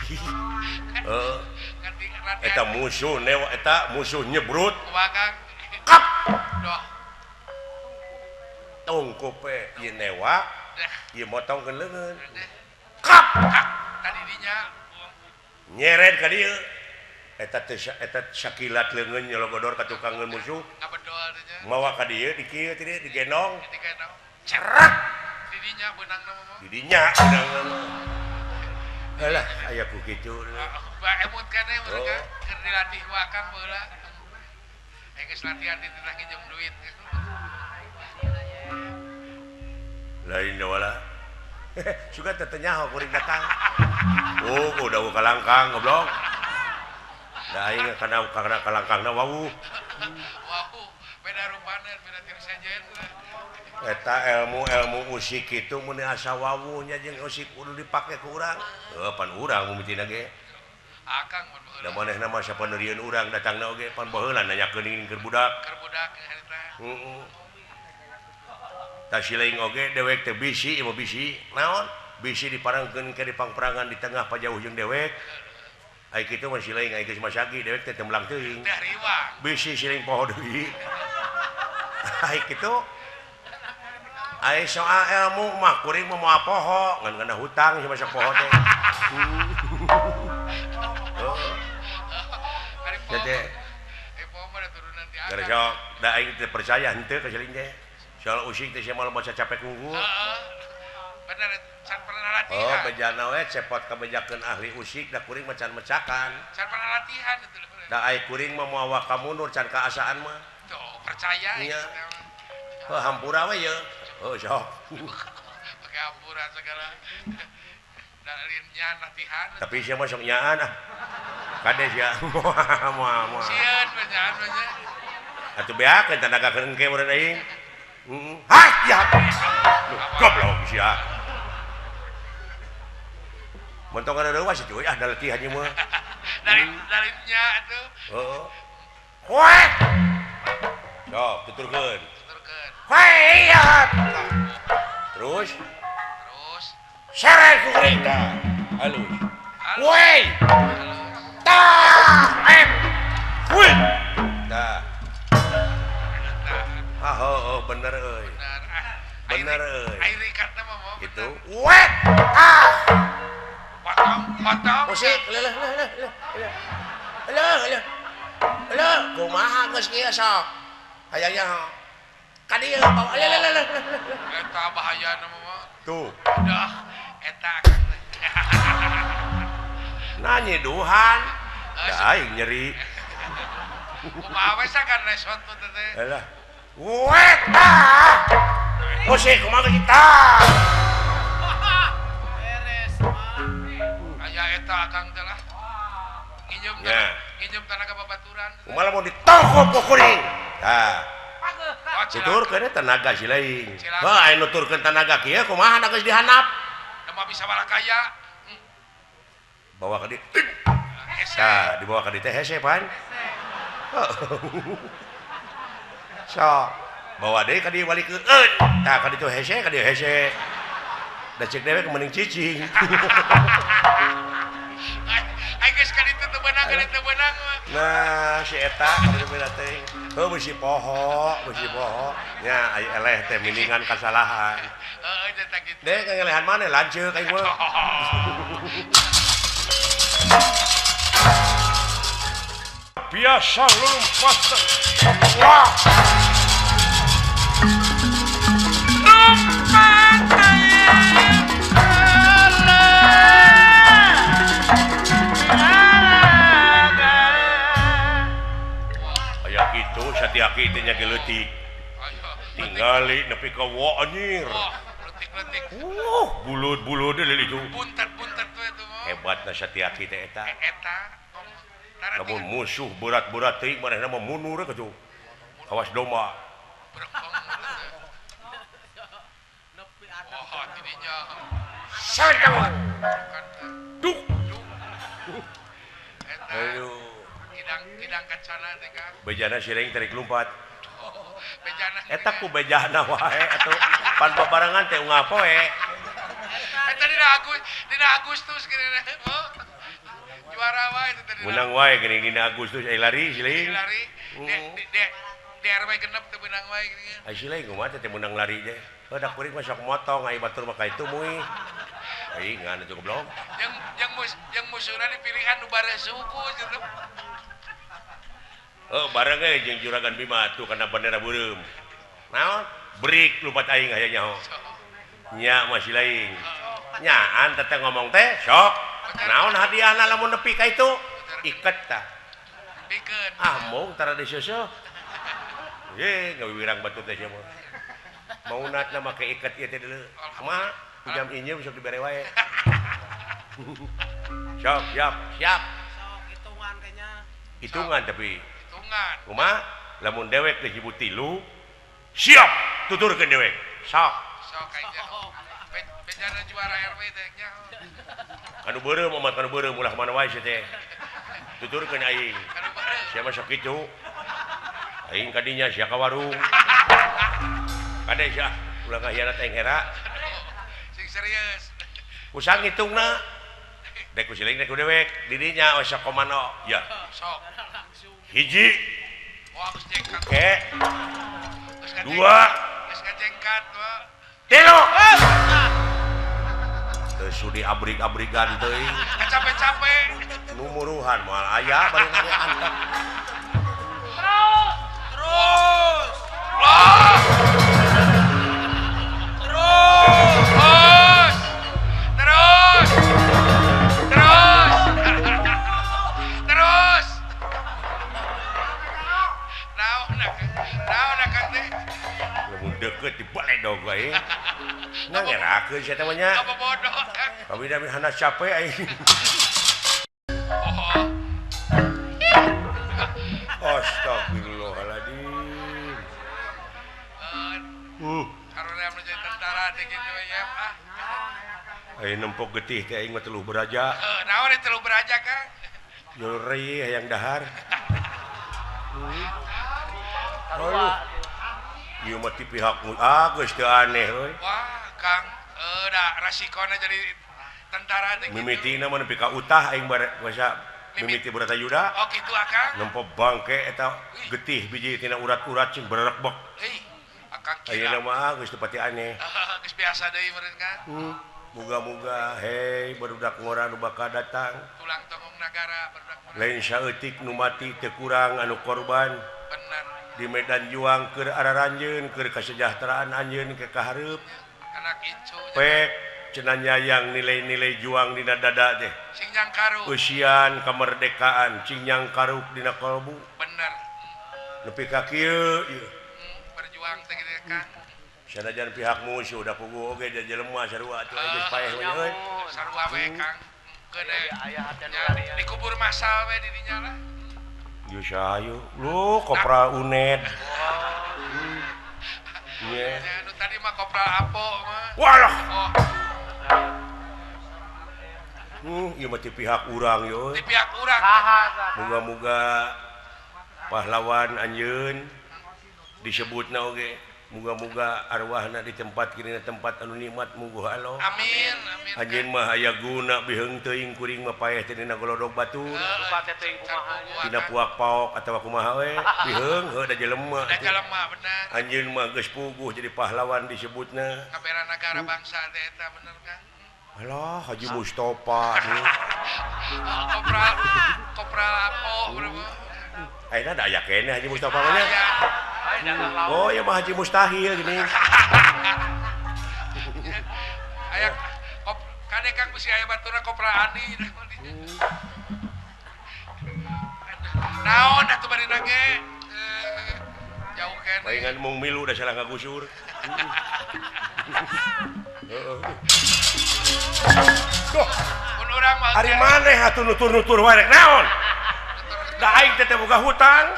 Heeh. Eta musuh newa eta musuh nyebrut. Kap. Tungkup we ieu newa, ieu motongkeun leungeun. Kap. Tadi dinya nyeret ka dieu. Eta teh eta sakilat leungeun nyologodor ka tukangeun musuh. Mawa ka dieu di kieu teh digendong. Cerak. Di dinya beunangna mah. Di dinya beunangna mah. Alah, aya ku kitu. Ba emut keneh mereka keur dilatih ku akang baheula. Geus latihan di teh nginjem duit. Lain wala. Suka teh nyaho kuring datang. Oh, udah kalangkang goblok. Da aing kana kalangkangna wawuh. Wawuh, beda rupana, beda tir sejen. Eta ilmu-ilmu usik kitu mun asa wawuh nya jeung usik kudu dipake ku urang. Heuh pan urang mimitina ge. Akang mun baheula. Da manehna mah sapaneurieun urang datangna oge pan baheula nanyakeun keur budak. Keur budak harita. Heeh. Tah silaing oge dewek teh bisi ieu mah bisi. Naon? Bisi diparangkeun ke dipangperangan di tengah pajauh jeung dewek. Ai kitu mah silaing ai geus masagi dewek teh teu melang teuing. Bisi silaing poho deui. Ai kitu ai soal ilmu mah kuring mah moal poho ngan kana hutang si masa poho teh. Teh gara sok da aing teh percaya henteu ka siling teh. Soal usik teh sia mah maca capek unggul. Heeh. Bener can pernah latihan. Oh, bejana we cepot kabejakeun ahli usik da kuring mah can mecakan. Can pernah latihan atuh. Da ai kuring mah moal waka mundur can kaasaan mah. Tuh, percaya nya. Heuh hampura we ye. Oh, sok. Pakai hampura segala. Dalilnya latihan. Tapi sia mah sok nyaan ah. Kade sia. Moal moal. Sieun we nyaan we nya. Atuh beakeun tanaga engke meureun aing. Heeh. Hah, ya. Lu goblok sia. Montong ada reuwas cuy ah da latihan ieu mah. Dari dalilnya atuh. Heeh. Koe. Sok tuturkeun. Tuturkeun. Koe. Terus terus seret ku kuring tah. Halus. Koe. Tah, em. Wih. Tah. Ah, oh, bener euy. Bener euy. Air ikatna mah mau. Gitu. Wet. Ah. Potong, potong. Musik, leuh leuh leuh leuh. Leuh leuh. Leuh, kumaha geus kieu sok. Hayang nyaho. Ka dieu bawa leuh leuh leuh. Eta bahayana mah. Tuh. Dah, eta. Nanya duhan. Da aing nyeri. Kumaha we sakan resot teh. Alah. Wet. Ah. Musik kumaha kita. Beres mah. Aya eta akang teh lah. Nginjem nginjem tanaga babaturan. Kumaha mun ditongkop ku kuring. Tah. Tuturkeun tenaga si lain. Heuh aya nuturkeun tenaga kieu kumaha da geus dihandap. Da mah bisa balakaya. Bawa ka dieu. Tah, dibawa ka dieu teh hese pan. Sok bawa deui ka dieu balikeun. Tah ka ditu hese ka dieu hese. Da ceuk dewek mending cicing. Ai geus ka ditu teu beunang ka ditu beunang mah. Nah, si eta ka ditu teh. Heuh bisi poho, bisi poho. Nya ai eleh teh miningan kasalahan. Heeh, eta kitu. Deh ngelehan maneh lanceuk aing mah. Biasa lompat. Wah. Aya kitu Satyaki teh nya leutik. Tingali nepi ka wa anjir. Leutik-leutik. Bulud-bulud deui itu. Buntet-buntet we itu mah. Hebatna Satyaki teh eta. Eta. Lamun musuh berat-berat teuing manehna mah mundur kitu. Kawas domba. Oh, tidinya. Sadang. Duk. Aduh. Kidang kacana teh Kang. Bejana siring tarik lumpat. Bejana. Eta ku bejana wae atuh. Pan babarengan teh unggal poe. Eta dina Agustus geuna. Juara wae teh tadi. Menang wae geuning dina Agustus ai lari si lain. Lari. Di RW genep teu menang wae geuning. Ai si lain kumaha teh menang lari teh. Heuh da kuring mah sok motong ai batur mah ka itu mui. Ai ngan atuh goblok. Yang musuhna dipilihan nu bare suku gitu. Oh, bareng ge jeung Juragan Bima tuh kana bendera beureum. Naon? Break lupat aing aya nyaho. Nya masih lain. Nyaan teteh ngomong teh sok. Naon hadiahna lamun nepi ka itu? Iket tah. Pikeun. Ah mung tara diseuseuk. Ye, gawiwirang batu teh sia mah. Maunatna make iket ieu teh deuleu. Kumaha? Jam injem sok dibere wae. Sok, siap, siap. Sok hitungan kayaknya. Hitungan tapi hitungan. Kumaha? Lamun dewek teh hibut 3, siap tuturkeun dewek. Sok. Sok kayaknya. Bejana juara RW teh nya. Kanu beureum omat kanu beureum ulah mana wae sia teh. Tuturkeun aing. Sia mah sok kitu. Aing kadinya sia ka warung. Kade sia ulah ngahianat aing era. Sing serius. Usang hitungna. Dek ku siling dek ku dewek didinya we sok komando. Ya. Sok. Hiji. Wah, geus jengkat. Oke. Dua. Geus ngajengkat, Pak. Tilu. Teu sudi abrik-abrigan teuing. Capek-capek. Numuruhan moal aya bari nanya antep. Terus. Terus. Terus. Terus. Terus. Terus. Naon akang teh? Lamun deukeut dibaledog wae. Nah ngerakeun sia teh mah nya. Apa bodoh Kang? Kami da hana capek aing. Oh. Astagfirullahaladzim. Karena menjadi tentara teh kitu we ya, ah. Aing nempok getih teh aing mah teluh beraja. Naon teh teluh beraja, Kang? Nyeri hayang dahar. Aduh. Ieu mah ti pihak geus teu aneh euy. Wah, Kang, da rasikona jadi tentara teh kitu. Mimitina mah nepi ka utah aing basa mimiti Bratayuda. Oh kitu akang. Nempo bangke eta getih biji tina urat-urat cing bererekbek. Hei, akang kira. Ayeuna mah geus teu pati aneh. Geus biasa deui meureun kan. Muga-muga hei barudak ngora nu bakal datang. Tulang tongong nagara barudak ngora. Lain saeutik nu mati teu kurang anu korban. Bener. Di medan juang keur araranjeun keur kasejahteraan anjeun ke kahareup. Anak incu. Pek cenah nyayang nilai-nilai juang dina dada teh. Cing nyangkaruk. Eusian kemerdekaan cing nyangkaruk dina kalbu. Bener. Nepi ka kieu ieu. Berjuang teh kitu Kang. Sanajan pihak musuh da puguh oge da jelema sarua atuh geus paeh we euy. Sarua we Kang. Gede dikubur massal we di dinya lah. Ieu sayu lu kopra UNED. Iya. Nu tadi mah kopra Apo mah. Walah. Ieu mah ti pihak urang ieu. Ti pihak urang. Muga-muga pahlawan anjeun disebutna oge. Muga-muga arwahna di tempat kini tempat anu nikmat mungguh Allah. Amin amin. Anjeun mah aya guna biheung teuing kuring mah paeh teh dina golodog batur. Dina puak paok atawa kumaha we biheung heuh da jelema. Da jelema bener. Anjeun mah geus puguh jadi pahlawan disebutna. Kabera nagara bangsa teh eta bener kan. Alah Haji Mustopa. Kopral kopral Apo berapa? Ayeuna da aya keneh Haji Mustopa mah nya. Oh ya mah Haji Mustahil gini. Aya kop kade Kang bisi aya baturna kopra Andi. Naon atuh bari nage? Jauh keneh. Palingan mung milu da salah ngagusur. Heeh. Duh, mun urang mah ari maneh atuh nutur-nutur wae rek naon? Da aing teh boga hutang.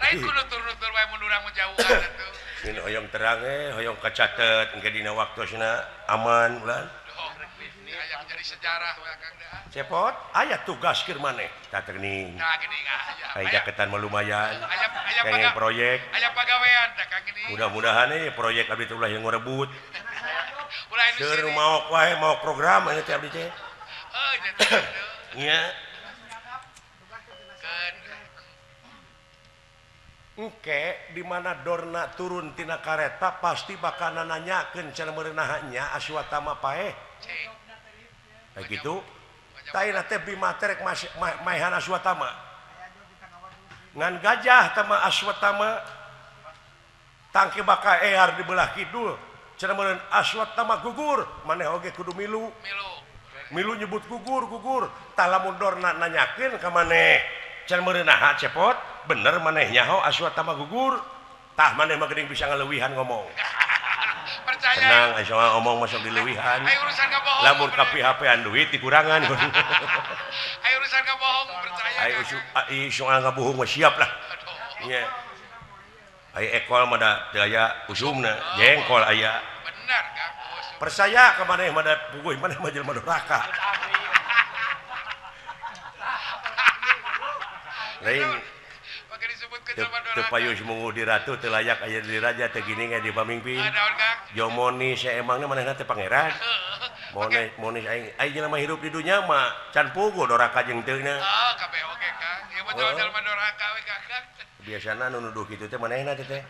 Lain ku nutur-nutur wae mun urang mah jauhan atuh. Ini hoyong terang hoyong kacatet engke dina waktosna aman ulah. Hayang jadi sejarah we Kang da. Cepot, aya tugas keur maneh. Tah geuning. Tah geuning aya. Aya jaketan mah lumayan. Aya proyek. Aya pagawean tah Kang geuning. Mudah-mudahan proyek abdi teh ulah yang ngarebut. Ulah anu seueur maok wae maok program aya teh abdi teh. Heuh. Nya. Engke di mana Dorna turun tina kareta pasti bakal nanyakeun cenah meureun nya Aswatama paeh. Kayak gitu. Tah teh Bima teh rek maehan Aswatama. Ngan gajah tama Aswatama tangke bakal ear di belah kidul. Cenah meureun Aswatama gugur, maneh oge kudu milu. Milu nyebut gugur gugur. Tah lamun Dorna nanyakeun ka maneh cenah meureun naha cepot? Bener maneh nyaho Aswatama gugur. Tah maneh mah geuning bisa ngaleuwihan ngomong. Percaya. Tenang aya ngomong masuk dileuwihan. Ayo urusan kabohong. Lamun ka PHP-an duit dikurangan. Ayo urusan kabohong percaya. Ayo soal ngabohong mah siap lah. Nya. Aya ekol mah da teu aya usumna, jengkol aya. Bener Kang. Percaya ka maneh mah da puguh maneh mah jelema doraka. Lain teu payu semungu di ratu teu layak aya di raja teu gini di pamingpin. Jomoni saemangna manehna teh pangeran. Monis aing aing jelema hirup di dunya mah can puguh doraka jeung teu na. Oh, kabeh oge Kang. Ieu mah jelema doraka we Kang. Biasana nu nuduh kitu teh manehna teh teh.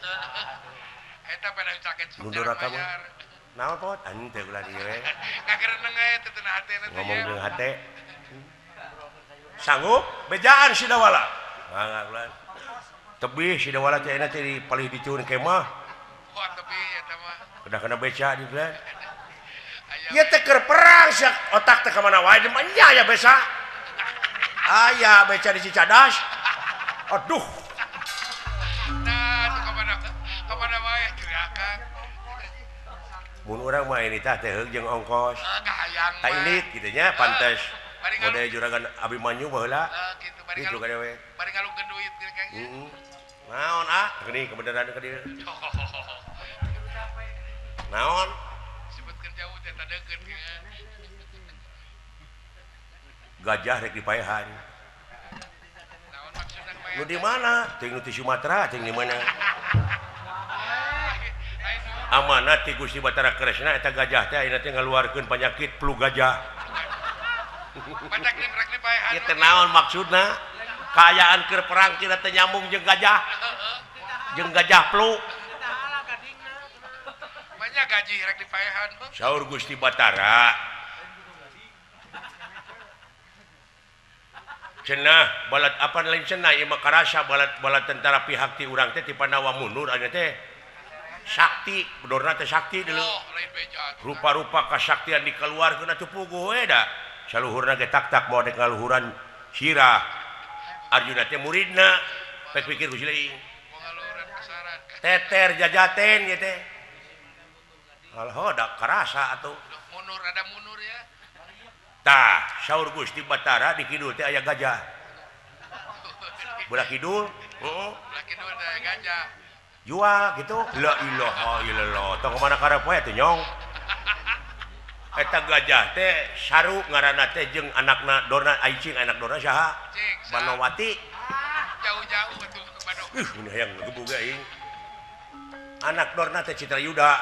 Eta pada sakit nu doraka mah. Naon pot? Henteu ulah dieu we. Ngagereneng aya teh teu hatena teh. Ngomong jeung hate. Sanggup bejaan si Dawala. Mangga ulah. Tebih si Dawala teh ayeuna teh dipalih dicuun kemah. Wah, tebih eta mah. Udah kena beca di belah. Ieu teh keur perang sia otak teh ka mana wae mah nya aya beca. Aya beca di Cicadas. Aduh. Nah, ka mana wae gerakan. Mun urang mah ini tah teh heug jeung ongkos. Kahayang mah. Tah ini kitu nya pantes. Model juragan Abimanyu baheula. Heeh, kitu bari bari ngalungkeun duit Kang. Heeh. Naon ah? Geuning kebenaran ka dieu. Naon? Sebutkeun jauh teh tadekeun. Gajah rek dipaehan. Naon maksudna Nu di mana? Teuing nu ti Sumatera, teuing di mana? Amanat ti Gusti Batara Kresna eta gajah teh ayeuna teh ngaluarkeun panyakit flu gajah. Ieu teh naon maksudna? Kaayaan keur perang kira teh nyambung jeung gajah. Jeung gajah flu. Banyak gaji rek dipaehan. Saur Gusti Batara. Cenah balat apa lain cenah ieu mah karasa balat balat tentara pihak ti urang teh ti Pandawa mundur ayeuna teh. Sakti, bedorna teh sakti dulu. Rupa-rupa kasaktian dikeluarkeun atuh puguh we da. Saluhurna ge tak-tak moal dek ngaluhuran sirah. Arjuna teh muridna, pek pikir ku sileung. Teter jajaten ieu teh. Alho da karasa atuh. Mundur ada mundur ya. Tah, saur Gusti Batara di kidul teh aya gajah. Belah kidul, heeh. Belah kidul teh aya gajah. Jual gitu. La ilaha illallah. Tong kemana karep we teh nyong. Eta gajah teh saru ngaranna teh jeung anakna Dorna aicing anak Dorna saha? Banowati. Jauh-jauh atuh Banowati. Mun hayang gebug aing. Anak Dorna teh Citrayuda.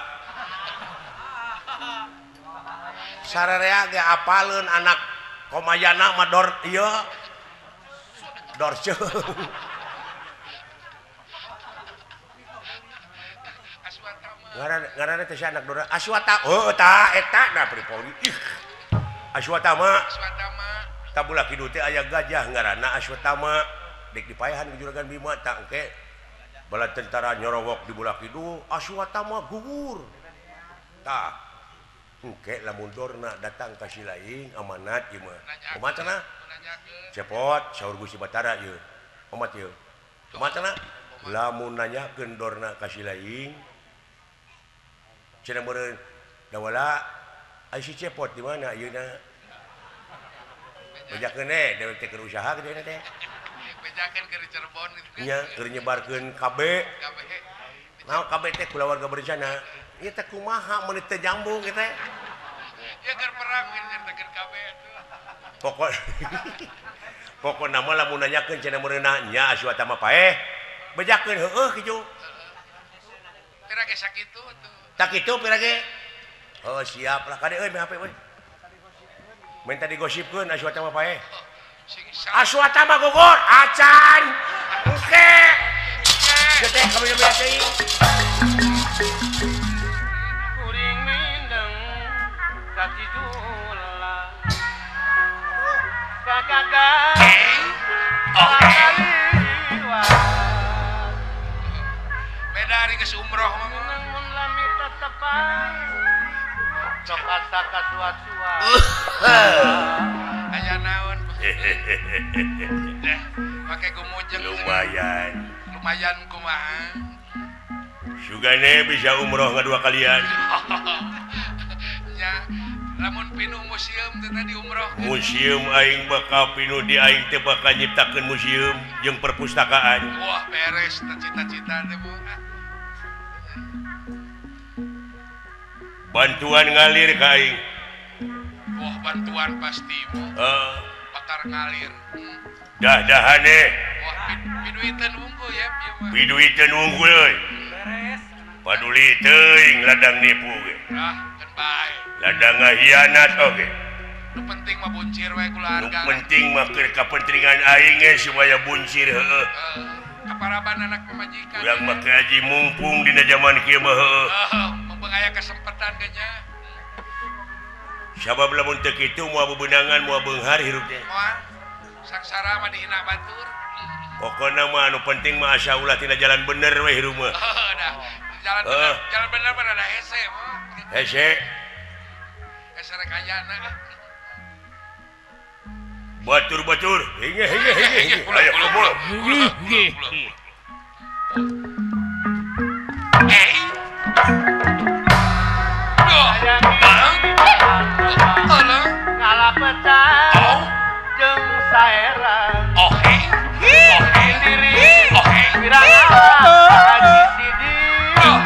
Sararea ge apaleun anak Komayana mah Dor ieu. Dorce. Ngaranna teh anak Dora Aswata. Oh tah eta da pripoli. Ih. Aswatama. Aswatama. Tabulah kidul teh aya gajah ngaranna Aswatama. Dek dipaehan ku Juragan Bima tah engke bala tentara nyorowok di bulah kidul Aswatama gugur. Tah engke lamun Dorna datang ka si laing amanat ieu mah. Kumaha cenah? Cepot saur Gusti Batara ieu. Omat ieu. Kumaha cenah? Lamun nanyakeun Dorna ka si laing cenah meureun Dawala ai si Cepot di mana ayeuna? Bejakeun we dewek teh keur usaha kitu teh. Bejakeun keur Cirebon kitu. Nya keur nyebarkeun KB. Naon KB teh kulawarga berencana. Ieu teh kumaha mun teu nyambung kitu teh. Ya keur perang keur KB atuh. Pokok pokona mah lamun nanyakeun cenah meureun nya Aswatama paeh. Bejakeun heueuh kitu. Pira ge sakitu atuh. Tak itu pira ge? Oh siap lah kade euy HP euy. Minta digosipkeun Aswatama paeh. Aswata mah gogor acan. Oke. Teh kami teuing. Kuring mindeng kacidula. Kakaga. Beda hari geus umroh mah mun lami tetepan. Sok asa kasuat-suat. Aya naon? Deh, make gumujeng. Lumayan. Lumayan kumaha. Sugane bisa umroh ngadua kalian. Nya, lamun pinuh museum teh tadi umroh. Museum aing bakal pinuh di aing teh bakal nyiptakeun museum jeung perpustakaan. Wah, beres teh cita-cita teh bu. Bantuan ngalir ka aing. Wah, bantuan pasti bu. Bakar ngalir. Dah-dahane. Wah, piduiteun unggul ya ieu mah. Piduiteun unggul euy. Beres. Paduli teuing ladang nipu ge. Ah, keun bae. Ladang ngahianat oge. Nu penting mah buncir we keluarga. Nu penting mah keur kapentingan aing ge supaya buncir heueuh. Kaparaban anak pamajikan. Urang mah haji mumpung dina jaman kieu mah heueuh. Heeh, mumpung aya kesempatan ge nya. Sabab lamun teu kitu moal bebenangan moal beunghar hirup teh. Moal. Sangsara mah dihina batur. Pokona mah anu penting mah asa ulah tina jalan bener we hirup mah. Heuh dah. Jalan bener, jalan bener mah rada hese mah. Hese. Hese rek ayana. Batur-batur. Hinge hinge hinge. Ayo kumpul. Eh. Duh. Bang. Alah. Ngalapetang jeung saerang. Oh hei. Oh hei. Oh hei. Haji Sidik.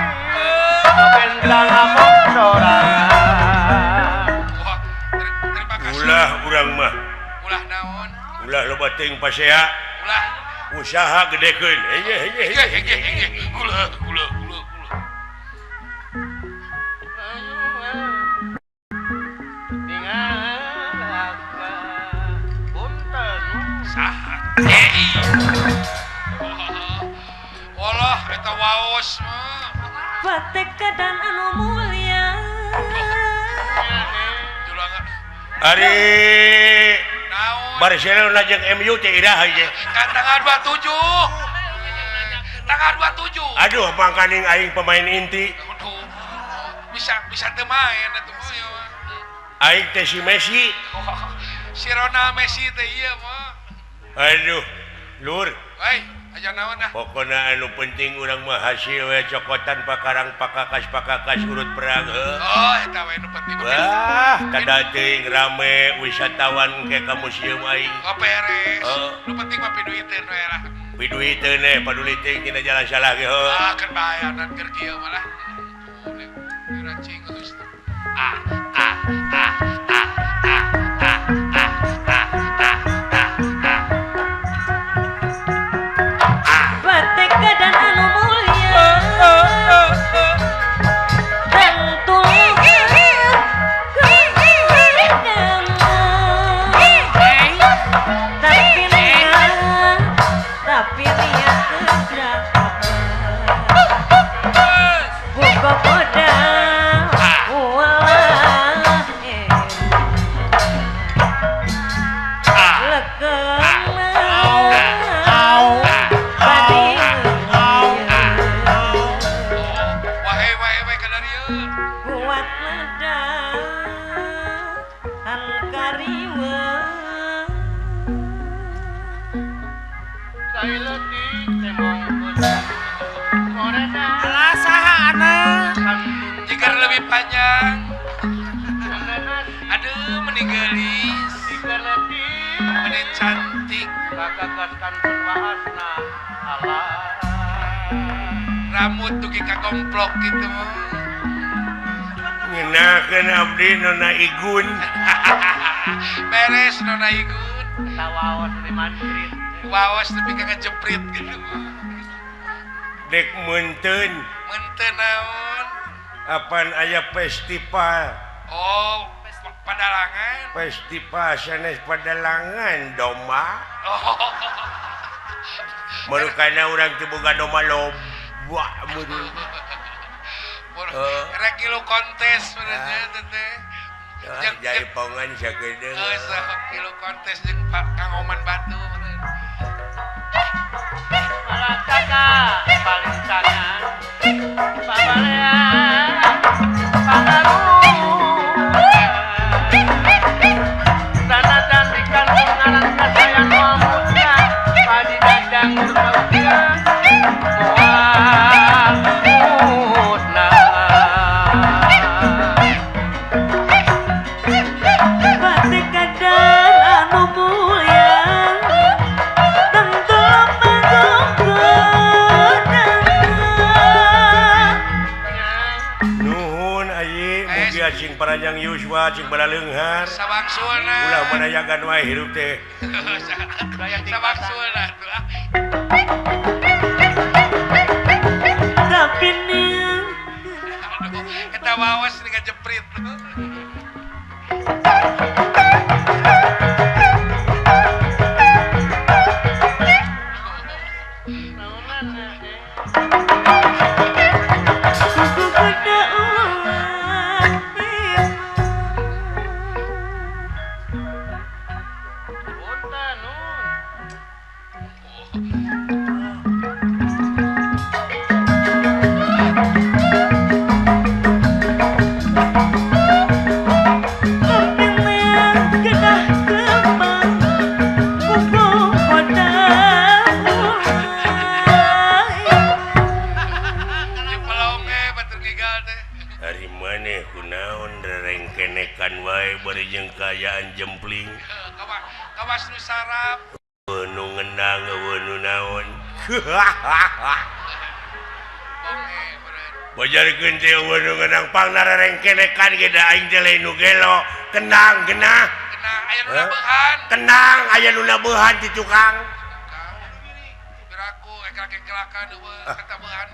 Bentang ngamuk sorangan. Wah, terima kasih. Ulah urang mah. Ulah naon? Ulah loba teuing pasea. Ulah usaha gedekeun. Hege hege hege hege. Ulah ulah ulah ulah. Saha? Walah eta waos mah. Patekadan anu mulia. Ari Barcelona jeung MU teh iraha ieu. Kan tanggal 27. Tanggal 27. Aduh, mangkaning aing pemain inti. Aduh. Bisa teu main atuh mah ieu mah. Aing teh si Messi. Si Ronald Messi teh ieu mah. Aduh, lur. Hei, aja naon ah. Pokona anu penting urang mah hasil we cokotan pakarang pakakas-pakakas urut perang heuh. Oh, eta we nu penting. Wah, kada teuing rame wisatawan ke ka museum aing. Oh, beres. Nu penting mah piduiteun we lah. Piduiteun we, paduli teuing dina jalan salah ge heuh. Ah, keun bayaran keur kieu mah lah. Diracing geus. Ah, ah, ah, ah, ah, ah, ah, ah, ah, ah. Patekadan anu mulia. Tentu tapi lihat gerak buka koda ulah kuat medan kariwa Alah saha anak jika lebih panjang. Aduh, meni geulis. Meni cantik. Rambut dugi ka komplok gitu. Ngenakeun abdi Nona Igun. Beres Nona Igun. Waos di mancrit. Waos tapi ka ngejeprit gitu. Dek meunteun. Meunteun naon? Apan aya festival. Oh, Padalangan. Festival sanes padalangan domba. Oh. Merukana urang teu boga domba loba meureun. Rek ngilu kontes sebenarnya teh. Jaipongan sakedeung. Heeh, ngilu kontes jeung Kang Oman Batu meureun. Malakaka palintangan pabalean pangaruh tanah cantikan ngaran kasayan moal muda padi dadang berbauka moal musnah Patekadan anu mulia tentu Nuhun ayi mugi cing paranjang yuswa cing balaleunghar Sawangsulna. Ulah manayagan wae hirup teh. Sawangsulna atuh ah. Tapi nih Aduh, eta wawas nih ngajeprit. kuku kuda ulah Punten nun. Tapi kedah kembang kuku kuda ulah Jeung pelong ge batur ngigal teh. Ari maneh kunaon rerengkenekan wae bari jeung kaayaan jempling. Kawas nu sarap. Nu ngenang eueuh nu naon. Bonge meureun. Bajarkeun teh eueuh nu ngenang pangna rerengkenekan ge da aing teh lain nu gelo. Kendang geunah. Kena aya nu nabeuhan. Kendang aya nu nabeuhan ti tukang. Biraku eklak-eklakan eueuh katabehan.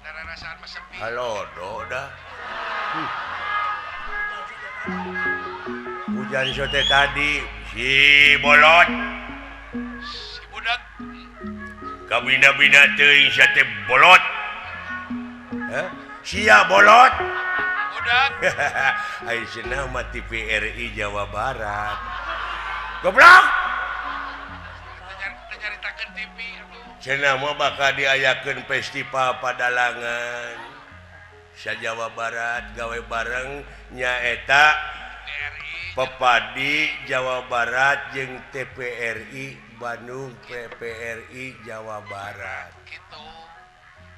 Dararasaan mah sepi. Halodo dah. Hujan sote tadi si bolot Si budak kabina-bina teuing sia teh bolot. Hah? Sia bolot. Budak Ai cenah mah TVRI Jawa Barat. Goblok. Teu nyaritakeun TV atuh. Cenah mah bakal diayakeun festival padalangan. Sa Jawa Barat gawe bareng nyaeta TRI Pepadi Jawa Barat jeung TPRI Bandung PPRI Jawa Barat. Kitu.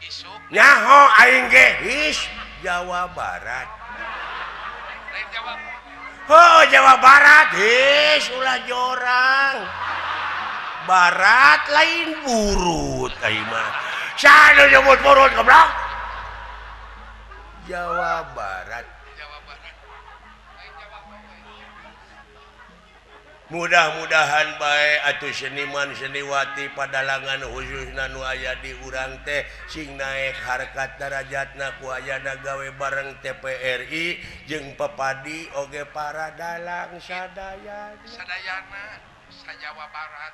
Isuk Nyaho aing ge his Jawa Barat. Lain Jawa. Oh Jawa Barat his ulah jorang. Barat lain burut aing mah. Saha nu nyebut burut goblok? Jawa Barat. Jawa Barat. Lain Jawa Barat. Mudah-mudahan bae atuh seniman seniwati padalangan khususna nu aya di urang teh sing naek harkat darajatna ku ayana gawe bareng TPRI jeung Pepadi oge para dalang sadayana. Sadayana sa Jawa Barat.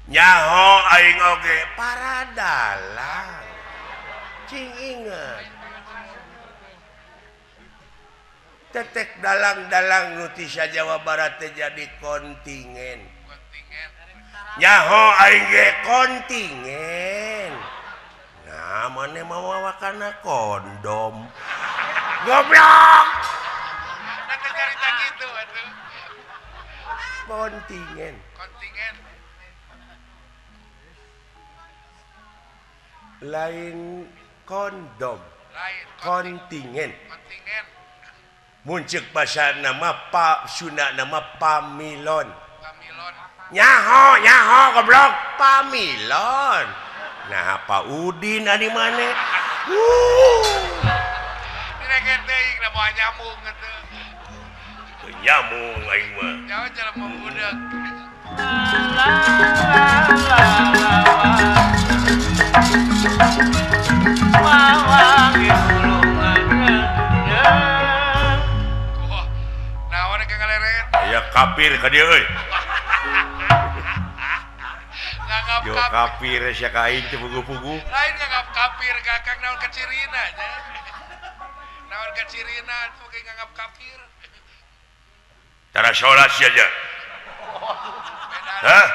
Nyaho aing oge para dalang. Cing inget. Tetek dalang-dalang nu ti sa Jawa Barat teh jadi kontingen. Kontingen. Nyaho aing ge kontingen. Nah, maneh mawa kana kondom. Goblok. Da teu nyarita kitu atuh. Kontingen. Kontingen. Lain kondom. Lain kontingen. Kontingen. Mun ceuk basa nama pa Sunda nama pamilon. Pamilon. Nyaho nyaho goblok pamilon. Nah Pak Udin ari maneh. Direken teuing da moal nyambung atuh. Teu nyambung aing mah. Nyaho jelema budak. La la la la la. Wawangi ulungan. Kafir ka dieu euy. Yo kafir sia ka aing teu puguh-puguh. Lain nganggap kafir Kakang naon kacirina nya. Naon kacirina atuh ge nganggap kafir. Tara salat sia nya. Hah?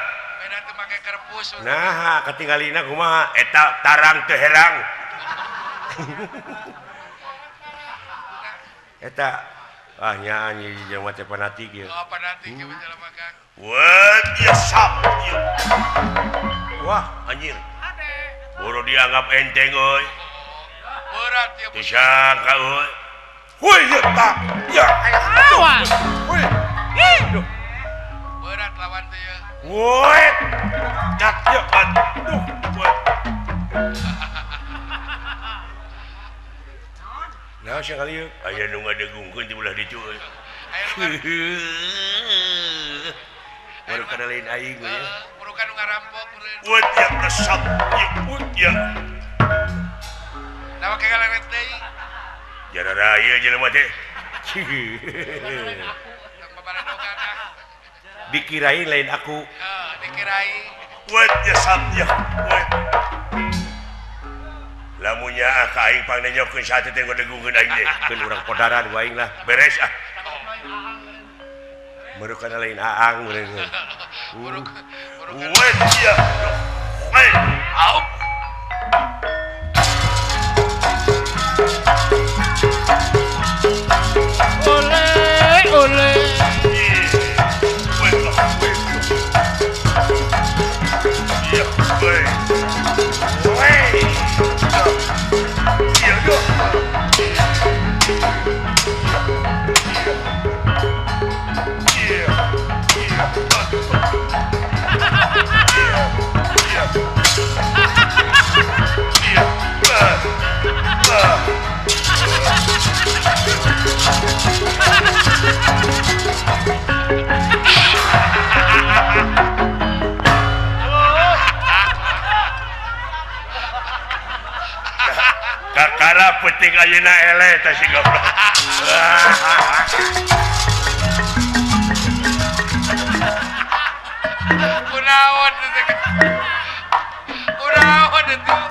Beda teu make kerpus. Nah, katinggalina kumaha? Eta tarang teu herang. Eta ah nya anjing jelema teh fanatik ieu. Oh, fanatik ieu jelema Kang. Wah, ya sap. Wah, anjir. Boro dianggap enteng euy. Berat ya. Disangka euy. Woi, ya tak. Ya. Wah. Woi. Berat lawan teh ya. Woi. Cat ya aduh. Woi. Nah, sia kali ieu aya nu ngadegungkeun ti belah ditu euy. Baru kada lain aing we ya. Burukan nu ngarampok meureun. Woi, ya resep. Ya. Nah, make galeret deui. Jarara ieu jelema teh. Dikirain lain aku. Dikirain. Woi, ya sap ya. Woi. Lamunnya ka aing pangnenyokeun sate teh ngadegungkeun aing teh. Keun urang podaran ku aing lah. Beres ah. Merukan lain aang meureun. Woi, ya. Woi, au. Oleh, oleh. Kakara penting ayeuna eleh teh si goblok. Kunaon teh? Kunaon atuh?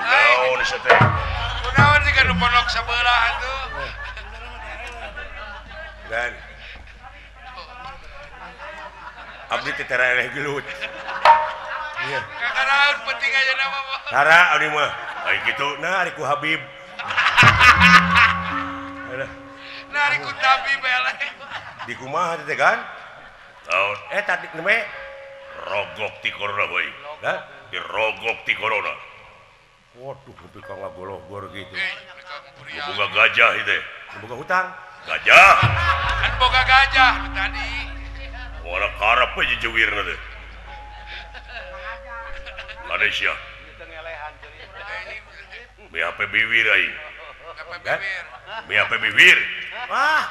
Naon sia teh? Kunaon sih kan pondok sebelah atuh. Dan abdi teh tara eleh gelut. Iya. Kakaraun penting ayeuna mah. Tara abdi mah. Ai kitu nah ari ku Habib. Nah ari ku Tabib eleh. Di kumaha teh kan? Naon? Tadi neme rogok ti corona we. Hah? Dirogok ti corona. Waduh, nepi ka ngagologor gitu. Boga gajah ieu teh. Boga hutang. Gajah. Kan boga gajah nu tadi. Moal karep we jejewirna teh. Malaysia. BHP bibir aing. BHP bibir. Wah.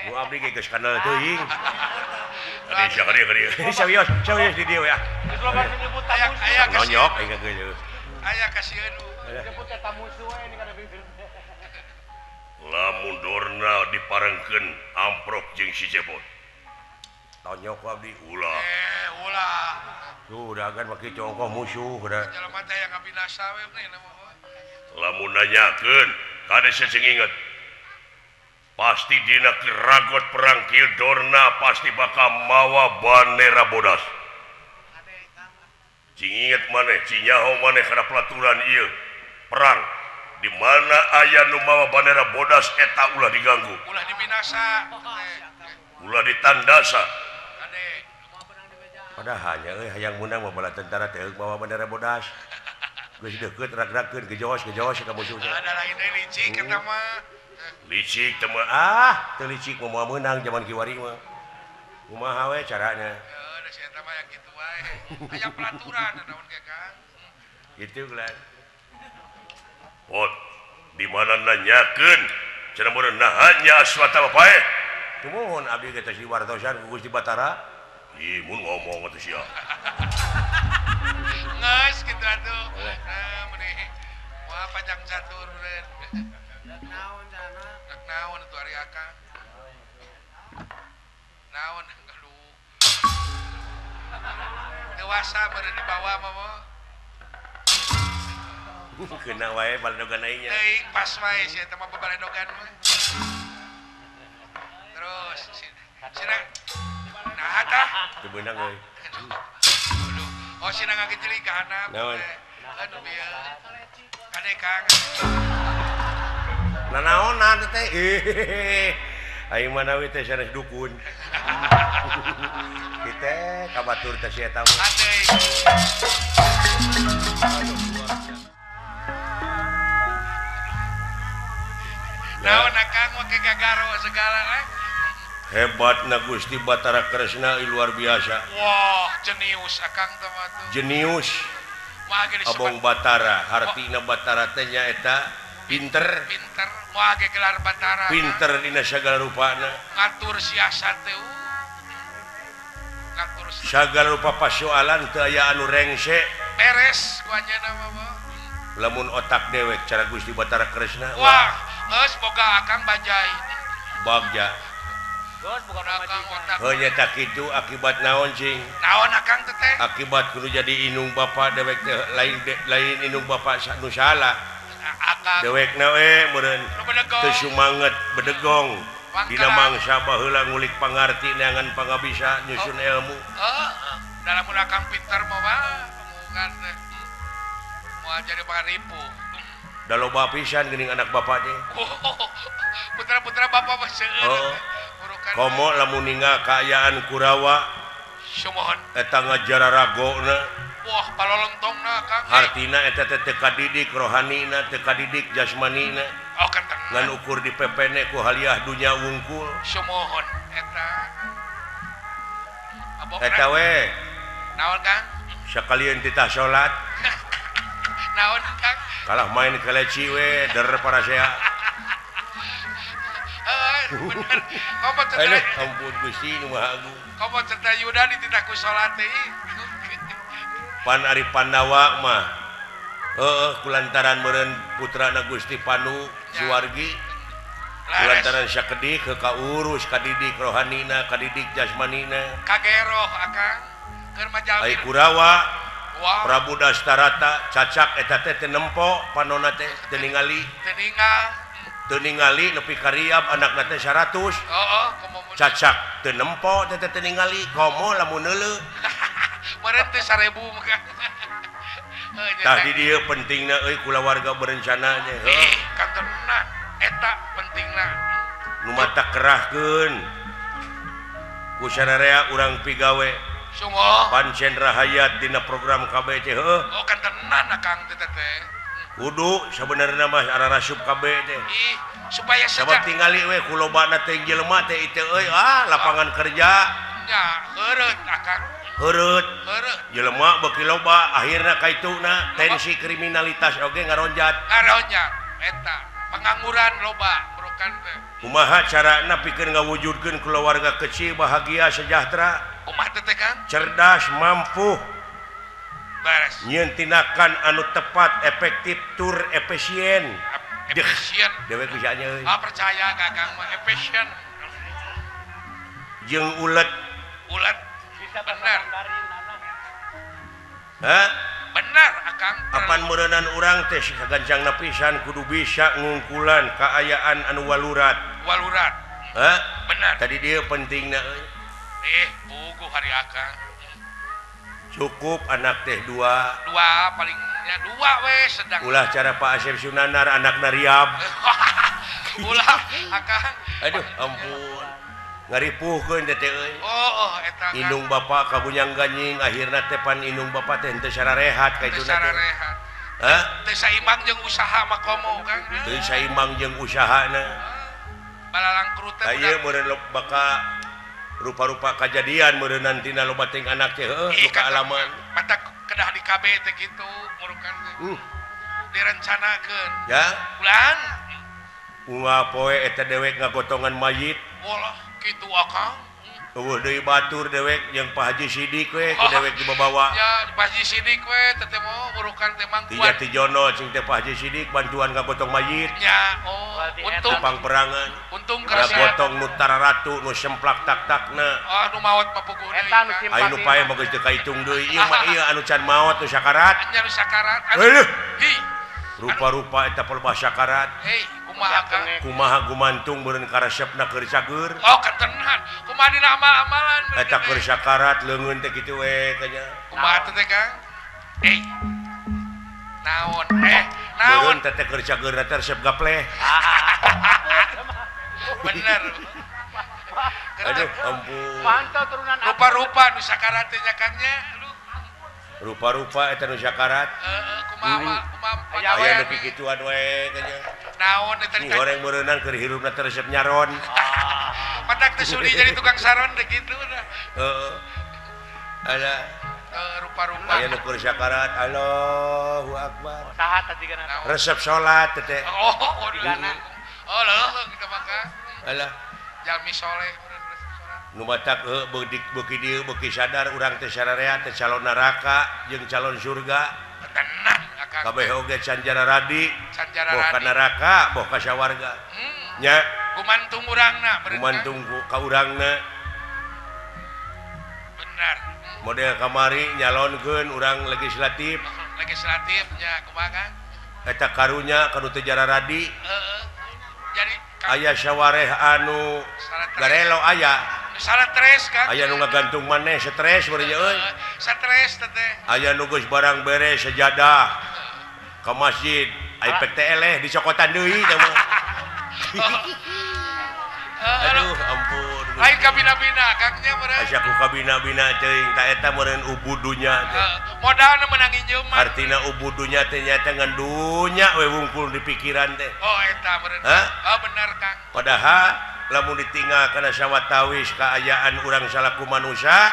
Bu abdi ge geus kanal teuing. Kadieu sia kadieu kadieu. Serius, serius di dieu ya. Aya nonyok aing ka geus. Aya kasieun. Disebut eta musuh we ini kada bibir. Lamun dorna diparengkeun amprok jeung si Cepot. Tonyok ku abdi ulah. Ulah. Tuh dagan make congkoh musuh udah. Jelema teh yang ngabinasa we mah. Lamun nanyakeun kade sing inget. Pasti dina keragot perang kieu dorna pasti bakal mawa bandera bodas. Cing inget maneh, cing nyaho maneh kana pelaturan ieu perang di mana aya nu mawa bandera bodas eta ulah diganggu. Ulah dibinasa. Ulah ditandasa. Padahal euy hayang meunang mah bala tentara teh mawa bandera bodas. Geus deukeut rag-ragkeun gejos-gejos ka musuh teh. Ada lain deui licik eta mah. Licik teh mah ah, teu licik mah moal meunang jaman kiwari mah. Kumaha we carana? Heuh, da si eta mah yang kitu wae. Aya pelaturan naon ge Kang. Kitu geus. Pot, di mana nanyakeun cenah meureun naha nya Aswata bae. Tumuhun abdi ge teh diwartosan ku Gusti Batara. Ih, mun ngomong atuh sia. Geus kitu atuh. Nah, meni moal panjang catur meureun. Naon sana? Naon atuh ari akang? Naon aduh. Dewasa meureun dibawa mah mah. Kena wae baledogan aing nya. Teuing pas wae sia eta mah babaledogan mah. Terus sina nah tah Teu beunang euy. Aduh. Oh sina ngagejeli ka handap. Naon? Aduh bieu. Kade Kang. Nanaonan teh. Aing mah nawi teh sanes dukun. Kita ka batur teh si eta mah. Ade. Naon akang make gagaro segala eh? Hebatna Gusti Batara Kresna luar biasa. Wah, jenius akang teh mah tuh. Jenius. Moal ge disebut Abong Batara, hartina Batara teh nyaeta pinter. Pinter, moal ge gelar Batara. Pinter dina sagala rupana. Ngatur siasat teh. Ngatur sagala rupa pasoalan teu aya anu rengse. Beres ku anjeunna mah. Lamun otak dewek cara Gusti Batara Kresna. Wah, geus boga akang bajai. Bagja. Geus boga akang otak. Heuh nya kitu akibat naon cing? Naon akang teh teh? Akibat kudu jadi inung bapa dewek teh lain inung bapa nu salah. Akang dewekna we meureun teu sumanget bedegong. Dina mangsa baheula ngulik pangarti neangan pangabisa nyusun ilmu. Heeh. Da lamun akang pinter mah omongan teh. Moal jadi pangaripu. Da loba pisan geuning anak bapak teh. Putra-putra bapak mah seueur. Komo lamun ninggal kaayaan Kurawa Sumohon eta ngajararagona. Wah, palolontongna Kang. Hartina eta teh teu kadidik rohanina, teu kadidik jasmanina. Oh, kenteng. Ngan ukur dipepene ku haliah dunya wungkul. Sumohon eta. Eta we. Naon Kang? Sakalian titah salat. Naon Kang? Kalah main keleci we der parasea. Bener. Komo cerita. Ampun Gusti nu Maha Agung. Komo cerita Yuda dititah ku salat teh. Pan ari Pandawa mah heueuh kulantaran meureun putrana Gusti Panu Suwargi. Kulantaran sakedik heuh kaurus kadidik rohanina, kadidik jasmanina. Kageroh akang keur majalmi. Ai Kurawa Prabu Dastarata cacak eta teh teu nempo panona teh teu ningali. Teu ningal. Teu ningali nepi ka riab anakna teh 100. Heeh, komo cacak teu nempo teh teu ningali komo lamun neuleuh. Meureun teh 1000 mah. Tah di dieu pentingna euy kulawarga berencana nya. Heuh, kantenna eta pentingna. Nu mata kerahkeun ku sararea urang pigawe. Sungguh. Pancen rahayat dina program KB teh heuh. Oh, kantenan akang teh teh. Kudu sabenerna mah ararasup KB teh. Ih, supaya sabab tingali we ku lobana teh jelema teh ieu euy ah lapangan kerja. Nya, heureut akang. Heureut. Heureut. Jelema beuki loba akhirna kaituna tensi kriminalitas oge ngaronjat. Ngaronjat eta pengangguran loba bukan teh. Kumaha carana pikeun ngawujudkeun keluarga kecil bahagia sejahtera? Kumaha teh Kang? Cerdas, mampu. Beres. Nyieun tindakan anu tepat, efektif, tur efisien. Efisien. Dewek bisa nya euy. Ah percaya ka Kang mah efisien. Jeung ulet. Ulet. Bener. Hah? Bener akang. Apan meureunan urang teh sagancangna pisan kudu bisa ngungkulan kaayaan anu walurat. Walurat. Hah? Bener. Tadi dia pentingna euy. Puguh hari akang. Cukup anak teh dua. Dua palingnya dua we sedang. Ulah cara Pak Asep Sunanar anakna riab. Ulah akang. Aduh ampun. Ngaripuhkeun teh teh euy. Oh, eta. Indung bapak kagunyang ganying akhirna teh pan indung bapak teh henteu sararehat ka ituna teh. Sararehat. Hah? Teu saimbang jeung usaha mah komo Kang. Teu saimbang jeung usahana. Balalangkrut teh. Ieu meureun baka rupa-rupa kajadian meureun nantina loba ting anak teh heuh nu kaalaman. Mata kedah di KB teh kitu murukan teh. Direncanakeun. Ya. Ulang. Unggal poe eta dewek ngagotongan mayit. Walah kitu akang. Eueuh deui batur dewek jeung Pak Haji Sidik we ku dewek dibawa. Ya, Pak Haji Sidik we teh teh mau burukan teh mangkuan. Ti Jono cing teh Pak Haji Sidik bantuan ngagotong mayit. Nya, oh, untung pangperangan. Untung keras gotong nu tararatu nu semplak tak-takna. Oh, nu maot mah puguh deui. Eta nu simpati. Aya nu pae mah geus teu kaitung deui. Ieu mah ieu anu can maot nu sakarat. Nya nu sakarat. Heuh. Hi. Rupa-rupa eta palebah sakarat. Hei, kumaha Kang? Kumaha gumantung meureun karesepna keur cager. Oh, ketenan. Kumaha dina amal-amalan eta keur sakarat leungeun teh kitu we kanya. Kumaha teh Kang? Eh. Naon? Naon? Meureun teh keur cager teh resep gapleh. Bener. Aduh, ampun. Mantau turunan rupa-rupa nu sakarat teh nya Kang nya. Rupa-rupa eta nu sakarat. Heeh, kumaha kumaha aya nu kikituan we kanya. Naon eta teh goreng meureunang keur hirupna teh resep nyaron. Patak teh sudi jadi tukang saron teh kitu dah. Heeh. Ala rupa-rupa aya nu keur sakarat Allahu akbar. Saha tadi kana? Resep salat teh. Oh, oh leuh kita mah Kang. Alah, jalmi soleh nu matak beuki dieu beuki sadar urang teh sararea teh calon neraka jeung calon surga. Tenang akang. Kabeh oge canjara radi, canjara boh ka neraka, boh ka sawarga. Nya gumantung urangna, gumantung ka urangna. Bener. Model kamari nyalonkeun urang legislatif. Legislatif nya kumaha Kang? Eta karunya ka nu teu jara radi. Heeh. Jadi aya sawareh anu garelo aya. Salah stres Kang. Aya nu ngagantung maneh stres beureun euy. Stres teh. Aya nu geus barang beres sejadah ka masjid, ai pek teh eleh dicokotan deui teh mah. Aduh ampun. Lain kabina-bina Kang nya meureun. Asa ku kabina-bina teuing ta eta meureun ubudunya teh. Modalna meunang injeum. Artina ubudunya teh nyaeta ngan dunya we wungkul di pikiran teh. Oh eta meureun. Oh bener Kang. Padahal lamun ditinggal kana sawatawis kaayaan urang salaku manusia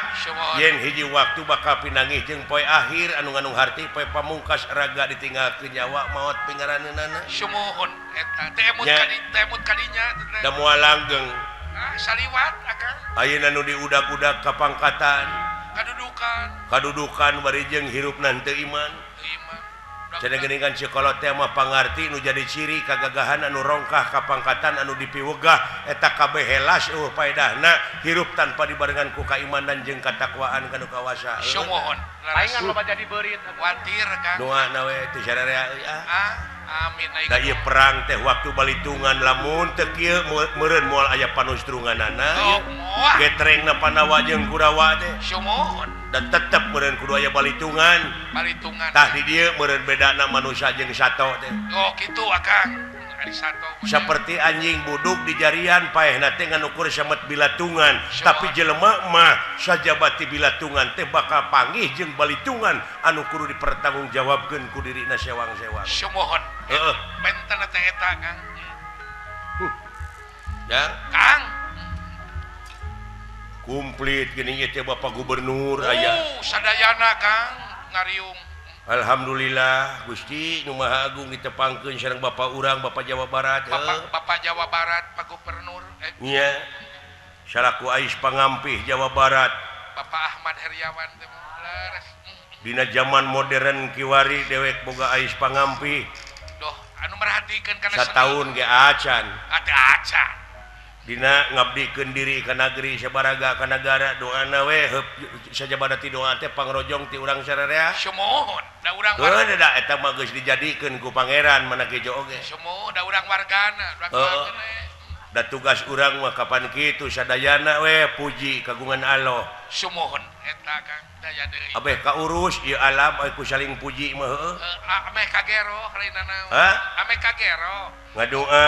yen hiji waktu bakal pinangih jeung poe akhir anu ngandung harti poe pamungkas raga ditinggalkeun nyawa maot pingaraneunana. Sumuhun eta teh emut kadi teh emut kadinya da moal langgeng. Ah saliwat akang. Ayeuna nu diudag-udag ka pangkatan kadudukan kadudukan bari jeung hirupna teu iman. Cenah geuningan sekolah teh mah pangarti nu jadi ciri kagagahan anu rongkah ka pangkatan anu dipiwegah eta kabeh helas eueuh paedahna hirup tanpa dibarengan ku kaimanan jeung katakwaan kana kawasa. Sumuhun. Palingan loba jadi beurit watir Kang. Doana we teu sararea euy ah. Amin. Da ieu perang teh waktu balitungan lamun teu kieu meureun moal aya panustrunganana. Getrengna Pandawa jeung Kurawa teh. Sumuhun. Dan tetep meureun kudu aya balitungan. Balitungan. Tah di dieu meureun bedana manusia jeung sato teh. Oh kitu akang. Ari sato. Saperti anjing buduk di jarian paehna teh ngan ukur samet bilatungan, tapi jelema mah sajabati bilatungan teh bakal panggih jeung balitungan anu kudu dipertanggungjawabkeun ku dirina sewang-sewang. Sumuhun. Heeh. Benten teh eta Kang. Ya, Kang. Komplit geuning ieu teh Bapak Gubernur aya. Sadayana Kang ngariung. Alhamdulillah Gusti nu Maha Agung ditepangkeun sareng Bapak urang Bapak Jawa Barat. Bapak Jawa Barat Pak Gubernur. Nya. Salaku ais pangampih Jawa Barat. Bapak Ahmad Heriawan teh leres. Dina zaman modern kiwari dewek boga ais pangampih. Doh, anu merhatikeun kana sataun ge acan. Atuh acan. Dina ngabdikeun diri ka nagri sabaraga ka nagara doana we heup sajabada ti doa teh pangrojong ti urang sararea. Sumuhun, da urang warga. Heuh da eta mah geus dijadikeun ku pangeran mana kejo oge. Sumuhun, da urang wargana, urang wargana. Da tugas urang mah kapan kitu sadayana we puji kagungan Allah. Sumuhun eta Kang daya deui. Abeh kaurus ieu alam ku saling puji mah heuh. Ameh kagero lainna naon. Ameh kagero. Ngadoa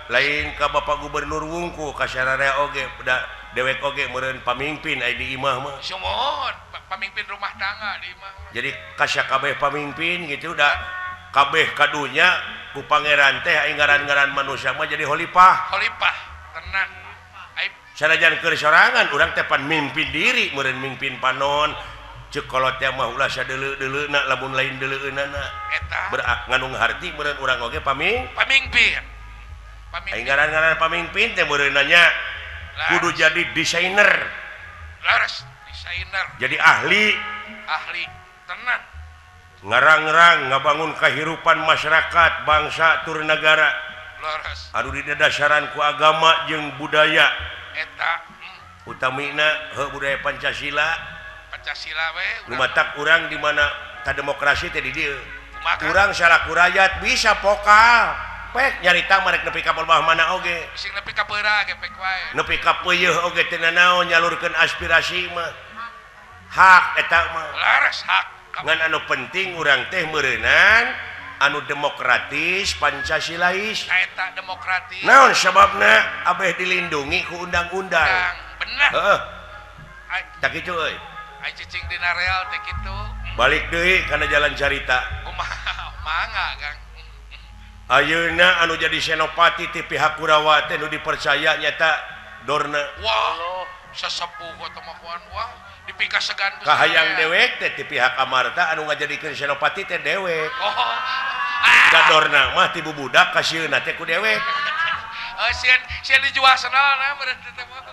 lain ka Bapak Gubernur wungku ka sararea oge da dewek oge meureun pamimpin ai di imah mah. Sumuhun, pamimpin rumah tangga di imah. Jadi kasakabeh pamimpin gitu da kabeh kadunya ku pangeran teh ai ngaran-ngaran manusia mah jadi khalifah. Khalifah tenang. Ai sanajan keur sorangan urang teh pan mimpin diri meureun mimpin panon. Ceuk kolot teh mah ulah sadeuleu-deuleuna lamun lain deuleueunana. Eta ngandung harti meureun urang oge pamimpin. Ai ngaran-ngaran pamimpin teh meureun nanya kudu jadi desainer. Leres desainer. Jadi ahli. Ahli tenan. Ngarang-rang ngabangun kehidupan masyarakat, bangsa tur negara. Leres. Anu didasaran ku agama jeung budaya. Eta utamina heuh budaya Pancasila. Pancasila we. Lumatak urang di mana ta demokrasi teh di dieu. Kumaha? Urang salaku rakyat bisa pokal. Pek nyarita marek nepi ka bawah mana oge. Sing nepi ka peura ge pek wae. Nepi ka peuyeih oge teu nanaon nyalurkeun aspirasi mah. Hak eta mah. Leres hak. Ngan anu penting urang teh meureunan anu demokratis Pancasilais. Eta demokratis. Naon sababna abeh dilindungi ku undang-undang. Bener. Heeh. Tak kitu euy. Ai cicing dina real teh kitu. Balik deui kana jalan carita. Kumaha mangga Kang. Ayeuna anu jadi senopati ti pihak Kurawa teh nu dipercaya nyata Dorna. Wah, sesepuh atau makuan wah dipikasegan ku kahayang dewek teh ti pihak Amarta anu ngajadikeun senopati teh dewek. Oh. Da Dorna mah ti bubudak kasieuna teh ku dewek. Oh, sieun sieun dijual senalna meureun teh mah.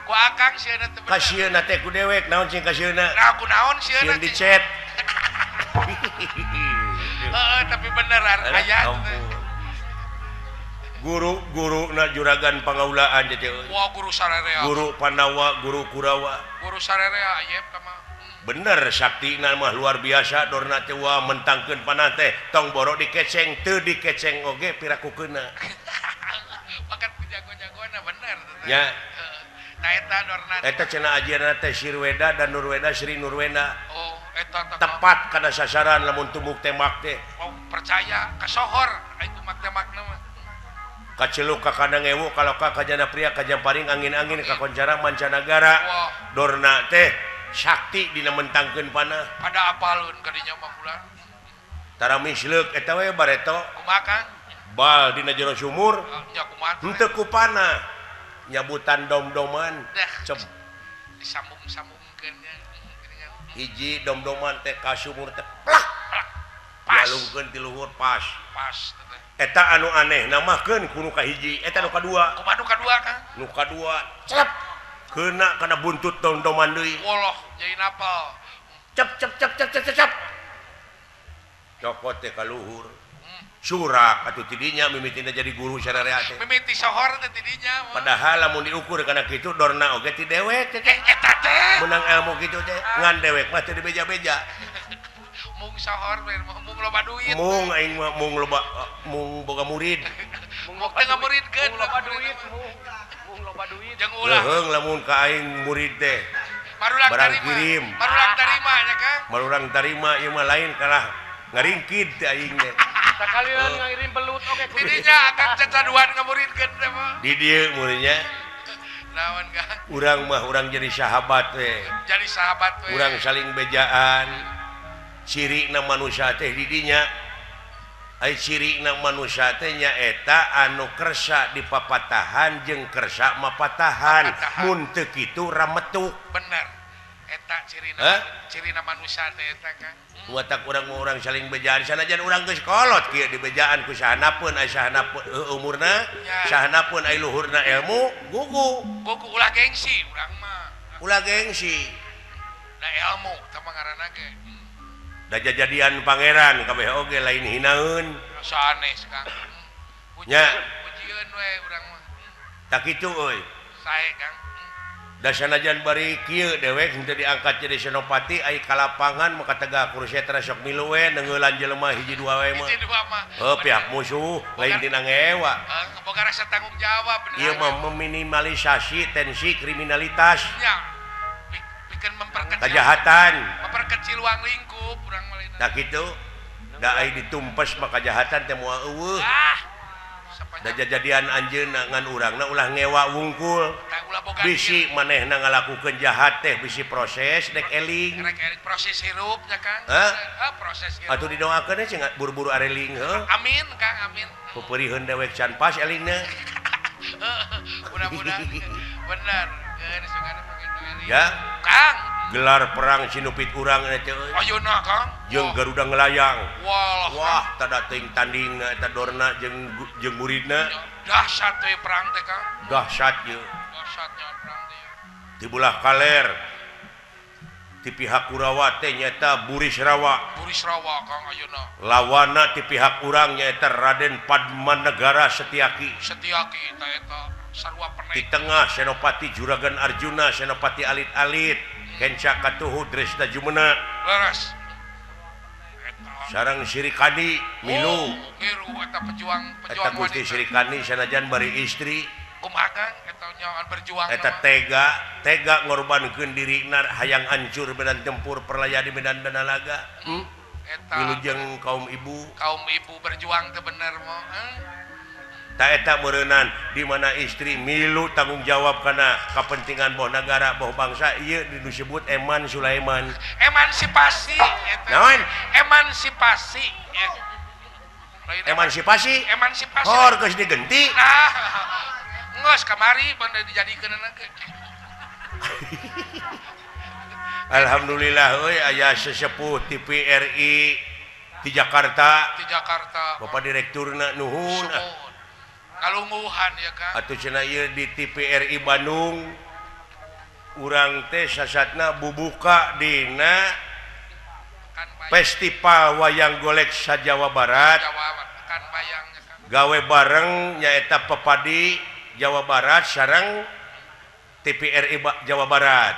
Ku akang sieuna teh. Kasieuna teh ku dewek naon sing kasieuna? Nah, ku naon sieuna? Sieun dicet. Heeh, tapi bener aya guru-guru na juragan pangaulaan teh. Wah, guru sararea. Guru Pandawa, guru Kurawa. Guru sararea ayep mah. Bener saktina mah luar biasa Dorna teh wah mentangkeun panah teh tong boro dikeceng teu dikeceng oge pirakukeuna. Bakat jago-jagoana bener teh. Nya. Nah eta Dorna. Eta cenah ajianna teh Sirweda dan Nurweda Sri Nurweda. Oh, eta tepat kana sasaran lamun tumuk tembak teh. Oh, percaya kasohor ai tumak tembakna mah. Kaceluk ka kandang ewu kaloka kajana pria kajamparing angin-angin kakoncara mancanagara. Wah. Dorna teh sakti dina mentangkeun panah. Pada apaleun ka dinya mah ulah. Tara misleuk eta we bareto. Kumaha Kang? Bal dina jero sumur. Nya kumaha? Henteu ku panah. Nyabutan dom-doman. Cep disambung-sambungkeun nya. Hiji dom-doman teh ka sumur teh plak. Pas. Dialungkeun ti luhur pas. Pas. Eta anu aneh namahkeun ku nu kahiji eta nu kadua. Kumaha nu kadua Kang? Nu kadua celep keuna kana buntut dom-doman deui. Woloh jadi napal. Cep cep cep cep cep cep. Cokot teh ka luhur. Surak atuh ti dinya mimitina jadi guru sararea teh. Mimiti sohor teh ti dinya. Padahal lamun diukur kana kitu Dorna oge ti dewek teh. Eta teh menang ilmu kitu teh ngan dewek mah teu dibeja-beja. Mung sohor mung loba duit. Mung aing mah mung loba mung boga murid. Mung teu ngamuridkeun mung loba duit mung loba duit. Jeung ulah. Leuheung lamun ka aing murid teh. Marulang barang tarima. kirim. Marulang tarima nya Kang. Marulang tarima ieu mah lain kalah ngaringkid teh aing teh. Sakalian ngirim belut oge ku dinya akang cacaduan ngamuridkeun teh mah. Di dieu muridnya. Naon Kang? Urang mah urang jadi sahabat we. Jadi sahabat we. Urang saling bejaan. Cirina manusia teh di dinya. Ai cirina manusia teh nyaeta anu kersa dipapatahan jeung kersa mapatahan. Mun teu kitu rametuk. Bener. Eta cirina cirina manusia teh eta Kang. Watak urang mah urang saling bejaan sanajan urang geus kolot kieu dibejaan ku sahanapeun ai sahanapeun umurna, sahanapeun ai luhurna ilmu gugu. Gugu ulah gengsi urang mah. Ulah gengsi. Da ilmu teh mah ngaranna ge. Da jajadian pangeran kabeh oge lain hinaeun. Sanes Kang. Nya pujieun we urang mah. Tak kitu euy. Sae Kang. Da sanajan bari kieu dewek henteu diangkat jadi senopati ai ka lapangan maka tegak kursetra sok milu we neungeulan jelema hiji dua we mah. Hiji dua mah. Heuh pihak musuh lain tina ngewa. Boga rasa tanggung jawab bener. Ieu mah meminimalisasi tensi kriminalitas. Nya. Pikeun memperkecil kejahatan. Memperkecil ruang lingkup urang mah lain. Tah kitu. Da ai ditumpes mah kejahatan teh moal eueuh. Ah. Da jajadian anjeunna ngan urangna ulah ngewa wungkul. Bisi manehna ngalakukeun jahat teh bisi proses dek eling. Rek eling proses hirup nya Kang. Hah? Proses hirup. Atuh didoakeun cing buru-buru areling heuh. Amin Kang, amin. Peupeuriheun dewek can pas elingna. Mudah-mudahan bener. Geus sugana mah kitu eling. Ya. Kang. Gelar perang sinupit urang eta euy. Ayeuna Kang. Jeung Garuda ngelayang. Wah, wah tada teuing tandingna eta Dorna jeung jeung muridna. Dahsyat we perang teh Kang. Dahsyat ye. Dahsyatnya perang teh. Di belah kaler ti pihak Kurawa teh nyaeta Burisrawa. Burisrawa Kang ayeuna. Lawana ti pihak urang nyaeta Raden Padmanegara Setiaki. Setiaki ta eta sarua penek. Di tengah Senopati Juragan Arjuna, Senopati Alit-alit, Kenca Katuhu Dresda Jumena. Leres. Eta Sareng Sirikani milu. Oh, milu eta pejuang-pejuang Eta Gusti Sirikani sanajan bari istri. Kumaha Kang eta nyawan berjuang eta tega tega ngorbankeun dirina hayang hancur medan tempur perlaya di medan danalaga. Eta wilujeng kaum ibu berjuang teh bener mah. Ta eta meureunnan di mana istri milu tanggung jawab kana kepentingan boh negara boh bangsa ieu disebut Eman Sulaiman. Emansipasi eta. Naon? Emansipasi. Emansipasi? Emansipasi. Hor geus digenti. Nah. Ngos kamari banda dijadikeun ge. Alhamdulillah euy aya sesepuh TVRI di Jakarta. Di Jakarta. Bapak direkturna nuhun. Kalungguhan ya Kang. Atuh cenah ieu di TVRI Bandung urang teh sasatna bubuka dina Festival Wayang Golek sa-Jawa Barat. Gawe bareng nyaeta Pepadi Jawa Barat sareng TPRI Jawa Barat.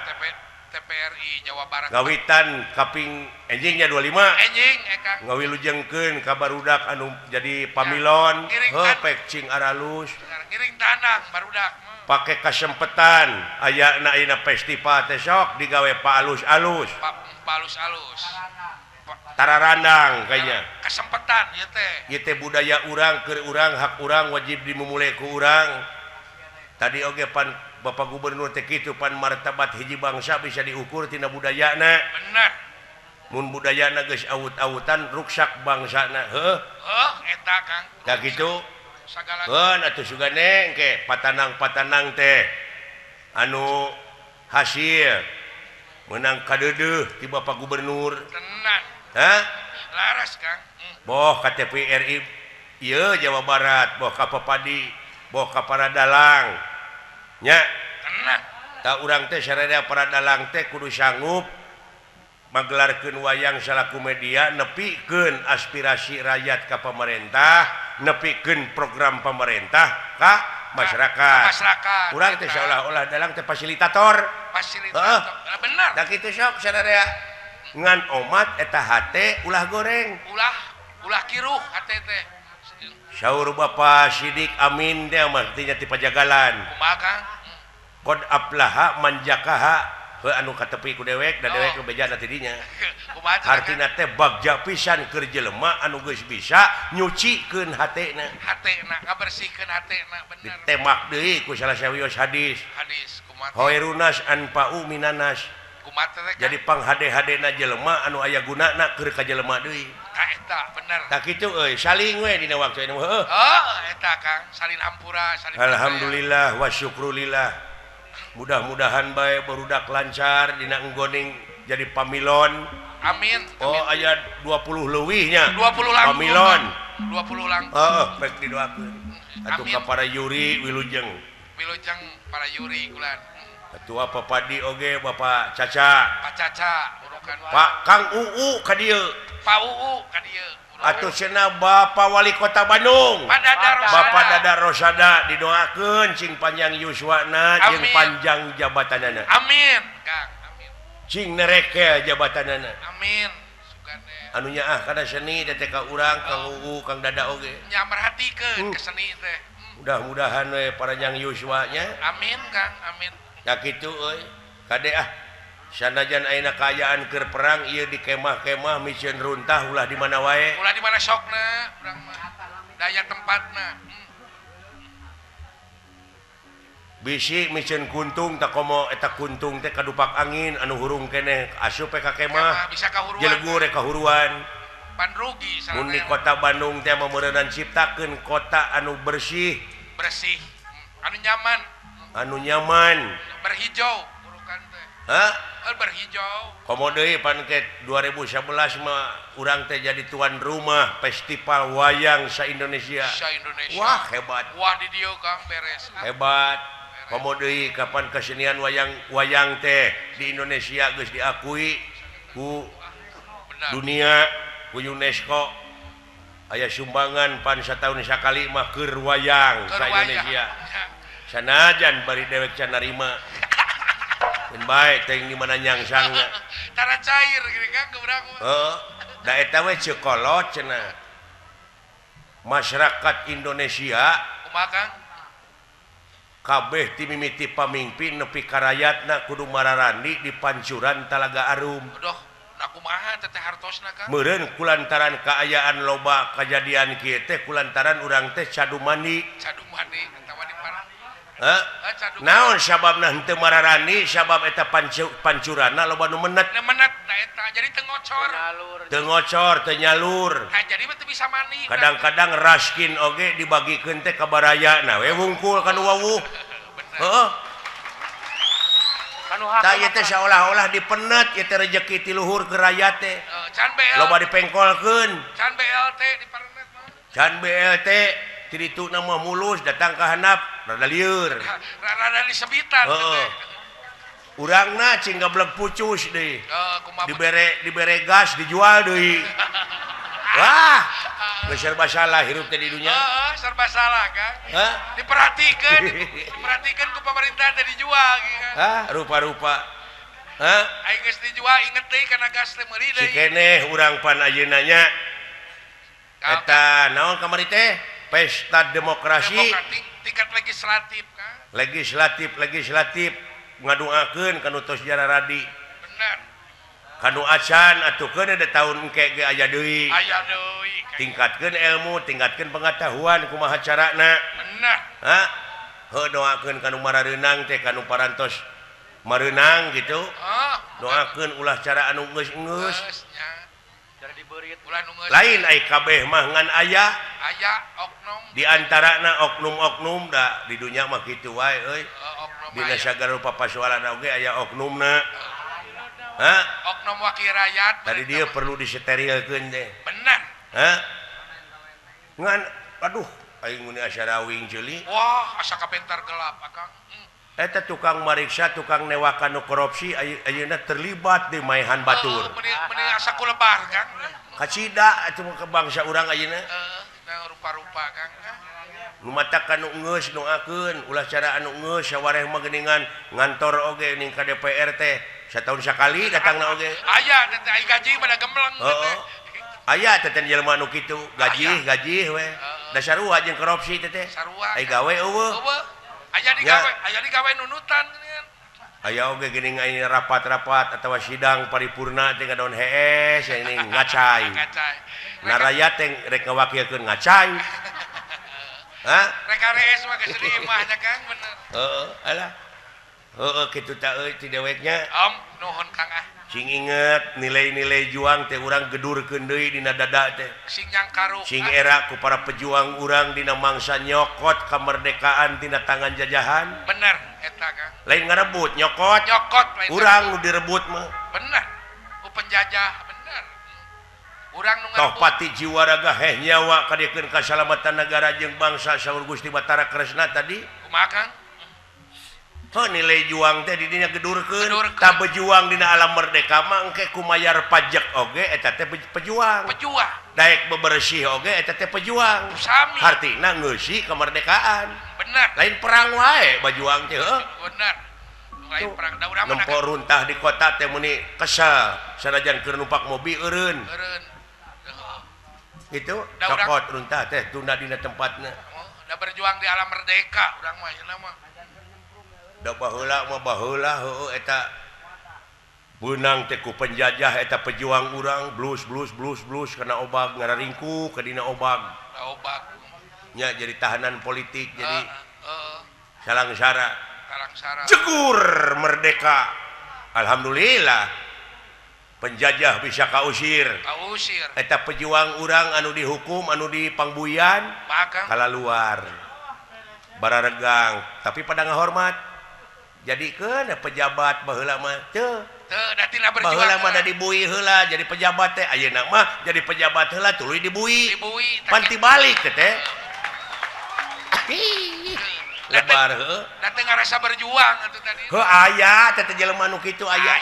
TPRI Jawa Barat. Gawitan kaping enjingnya 25. Enjing eka. Ngawilujengkeun ka barudak anu jadi pamilon, heuh pek cing aralus. Ngiring tanang barudak. Pake kasempetan ayana ayeuna festival teh sok digawe pa alus-alus. Pa alus-alus. Tararandang kayaknya. Kesempetan ieu teh. Ieu teh budaya urang keur urang hak urang wajib dimumule ku urang. Tadi oge pan Bapak Gubernur teh kitu pan martabat hiji bangsa bisa diukur tina budayana. Bener. Mun budayana geus awut-awutan ruksak bangsana heuh. Heuh eta Kang. Da kitu. Sagala. Keun atuh sugane engke patanang-patanang teh anu hasil menang kadeudeuh ti Bapak Gubernur. Tenan. Hah? Laras Kang. Boh ka TVRI ieu Jawa Barat, boh ka Pepadi, boh ka para dalang. Nya. Tenang. Ta urang teh sararea para dalang teh kudu sanggup magelarkeun wayang salaku media nepikeun aspirasi rakyat ka pemerintah, nepikeun program pemerintah ka masyarakat. Masyarakat. Urang teh seolah-olah dalang teh fasilitator. Fasilitator. Heeh. Bener. Da kitu sok sararea ngan omat eta hate ulah goreng. Ulah kiruh hate teh. Saur Bapak Sidik Amin teh mah tinya ti Pajagalan. Kumaha Kang? Qad aflaha manjakaha heuh anu katepi ku dewek da dewek nu bejana ti dinya. Hartina teh bagja pisan keur jelema anu geus bisa nyucikeun hatena. Hatena ngabersihkeun hatena bener. Ditemak deui ku salah sawios hadis. Hadis kumaha? Khairunas anfa'u minanas. Kumaha teh? Jadi panghade-hadena jelema anu aya gunana keur ka jelema deui. Ka eta bener. Tah kitu euy saling we dina waktu ini heuh. Heuh eta Kang salin hampura salin. Alhamdulillah wa syukrulillah. Mudah-mudahan bae barudak lancar dina enggoning jadi pamilon. Amin. Oh aya 20 leuwihnya. 20 langkung. Pamilon. 20 langkung. Heeh, pek didoakeun. Atuh ka para Yuri wilujeng. Wilujeng para Yuri kulan. Ketua Pepadi oge Bapak Caca. Pak Caca urukan. Pak Kang UU ka dieu. Pak UU ka dieu. Atuh cenah Bapak Wali Kota Bandung. Pak Dada Rosada. Bapak Dada Rosada didoakeun cing panjang yuswana jeung panjang jabatanana. Amin, Kang. Amin. Cing nerekel jabatanana. Amin. Sugane. Anu nyaah kana seni teh ka urang Kang UU Kang Dada oge. Nya merhatikeun ke seni teh. Mudah-mudahan we paranjang yuswanya. Amin, Kang. Amin. Ya kitu euy. Kade ah. Sanajan ayeuna kaayaan keur perang ieu di kemah-kemah miceun runtah ulah di mana wae. Ulah di mana sokna urang mah. Daya tempatna. Bisi miceun kuntung tak komo eta kuntung teh kadupak angin anu hurung keneh asup ka kemah. Bisa kahuruan. Jelegur kahuruan. Pan rugi mun di kota Bandung teh meureunan ciptakeun kota anu bersih. Bersih. Anu nyaman. Anu nyaman. Berhijau urukan teh. Hah? Berhijau. Komo deui pan ke 2011 mah urang teh jadi tuan rumah festival wayang sa-Indonesia. Sa-Indonesia. Wah hebat. Wah di dieu Kang beres. Hebat. Komo deui kapan kesenian wayang wayang teh di Indonesia geus diakui ku dunia ku UNESCO aya sumbangan pan sataun sakali mah keur wayang sa Indonesia. Sanajan bari dewek can narima. Keun bae teuing di mana nyangsangna. Tara cair gini kan geurang. Heeh. Da eta we ceuk kolot cenah. Masyarakat Indonesia kumaha Kang? Kabeh ti mimiti pamingpin nepi ka rayatna kudu mararandi di pancuran Talaga Arum. Aduh, na kumaha teh hartosna Kang? Meureun kulantaran kaayaan loba kajadian kieu teh kulantaran urang teh cadu mandi. Cadu mandi atawa di parah. Heh? Naon sababna henteu mararandi? Sabab eta pancuranna loba nu menet. Nu menet da eta jadi teu ngocor. Teu ngocor, teu nyalur. Tah jadi mah teu bisa mandi. Kadang-kadang raskin oge dibagikeun teh ka baraya na we wungkul ka nu wawuh. Heeh. Tah ieu teh saolah-olah dipenet ieu teh rejeki ti luhur ke rakyat teh. Can BLT. Loba dipengkolkeun. Can BLT diparenet mah. Can BLT ti dituna mah mulus datang ka handap rada lieur. Rada disebitan heeh. Urangna cing gablek pucus deui. Dibere gas dijual deui. Wah, geus serba salah hirup teh di dunya. Heeh, serba salah Kang. Hah? Diperhatikeun, diperhatikeun ku pemerintah teh dijual gitu. Hah, rupa-rupa. Hah? Ai geus dijual inget deui kana gas teh meuli deui. Si keneh urang pan ayeuna nya. Eta naon kamari teh? Pesta demokrasi. Tingkat legislatif Kang. Legislatif ngadoakeun kanu tos jararadi. Bener. Kanu acan atuh keun da taun engke ge aya deui. Aya deui. Tingkatkeun ilmu, tingkatkeun pengetahuan kumaha carana. Bener. Hah? Heuh doakeun kanu marareunang teh kanu parantos mareunang gitu. Doakeun ulah cara anu geus-geus. Lain ai kabeh mah ngan aya. Aya oknum. Di antarana oknum-oknum da di dunya mah kitu wae euy. Dina sagala rupa pasualan oge aya oknumna. Hah? Oknum wakil rakyat. Tadi dia perlu diseterilkeun teh. Bener. Hah? Ngan aduh aing mun asa rawing ceuli. Wah, asa kapentar gelap akang. Eta tukang mariksa, tukang newakan nu korupsi ayeuna terlibat di maehan batur. Meuni asa kulebar Kang. Kacida atuh ke bangsa urang ayeuna. Heeh, rupa-rupa Kang. Nu matakan nu geus doakeun ulah cara anu geus sawareh mah geuningan ngantor oge ning ka DPR teh sataun sakali datangna oge. Aya teh ai gaji pada gembleng teh. Aya teh jelema nu kitu, gaji we. Da sarua jeung korupsi teh teh. Ai gawe eueuh. Aya digawe, aya digawe nunutan geuningan. Aya oge geuning aya rapat-rapat atawa sidang paripurna teh ngadon hees ini ngacai. Na rakyat teh rek ngawakilkeun ngacai. Hah? Rek arees mah geus di imahnya Kang bener. Heeh, alah. Heeh kitu ta euy ti deweknya. Om, nuhun Kang ah. Sing inget nilai-nilai juang teh urang gedurkeun deui dina dada teh. Sing nyangkaru. Sing era ku para pejuang urang dina mangsa nyokot kemerdekaan tina tangan jajahan. Bener eta Kang. Lain ngarebut nyokot. Nyokot lain urang nu direbut mah. Bener. Ku penjajah bener. Urang nu ngarebut. Toh pati jiwa raga heh nyawa kadiekeun kasalamatan negara jeung bangsa saur Gusti Batara Kresna tadi. Kumaha Kang? Heuh nilai juang teh di dinya gedurkeun. Tah bejuang dina alam merdeka mah engke kumayar pajak oge eta teh pejuang. Pejuang. Daek bebersih oge eta teh pejuang. Sami. Hartina ngeusi kemerdekaan. Bener. Lain perang wae bajuang teh heuh. Bener. Lain perang da urang mah nempo runtah di kota teh meuni kesel sanajan keur numpak mobil eureun. Eureun. Gitu cokot runtah teh tunda dina tempatna. Oh, da berjuang di alam merdeka urang mah ayeuna mah. Da baheula mah baheula heueuh eta beunang teh ku penjajah eta pejuang urang blus blus blus blus kana obag ngararingkuk ka dina obag. Obag. Nya jadi tahanan politik jadi salangsara. Salangsara. Jegur merdeka. Alhamdulillah. Penjajah bisa kausir. Kausir. Eta pejuang urang anu dihukum anu dipangbuyan kalaluar. Bararegang tapi pada ngahormat. Jadi keun pejabat baheula mah teu. Teu da tina berjuang. Baheula mah da dibui heula jadi pejabat teh ayeuna mah jadi pejabat heula tuluy dibui. Dibui. Pan tibalik teh teh. Lebar heuh. Da teu ngarasa berjuang atuh tadi. Heuh aya teh teh jelema nu kitu aya.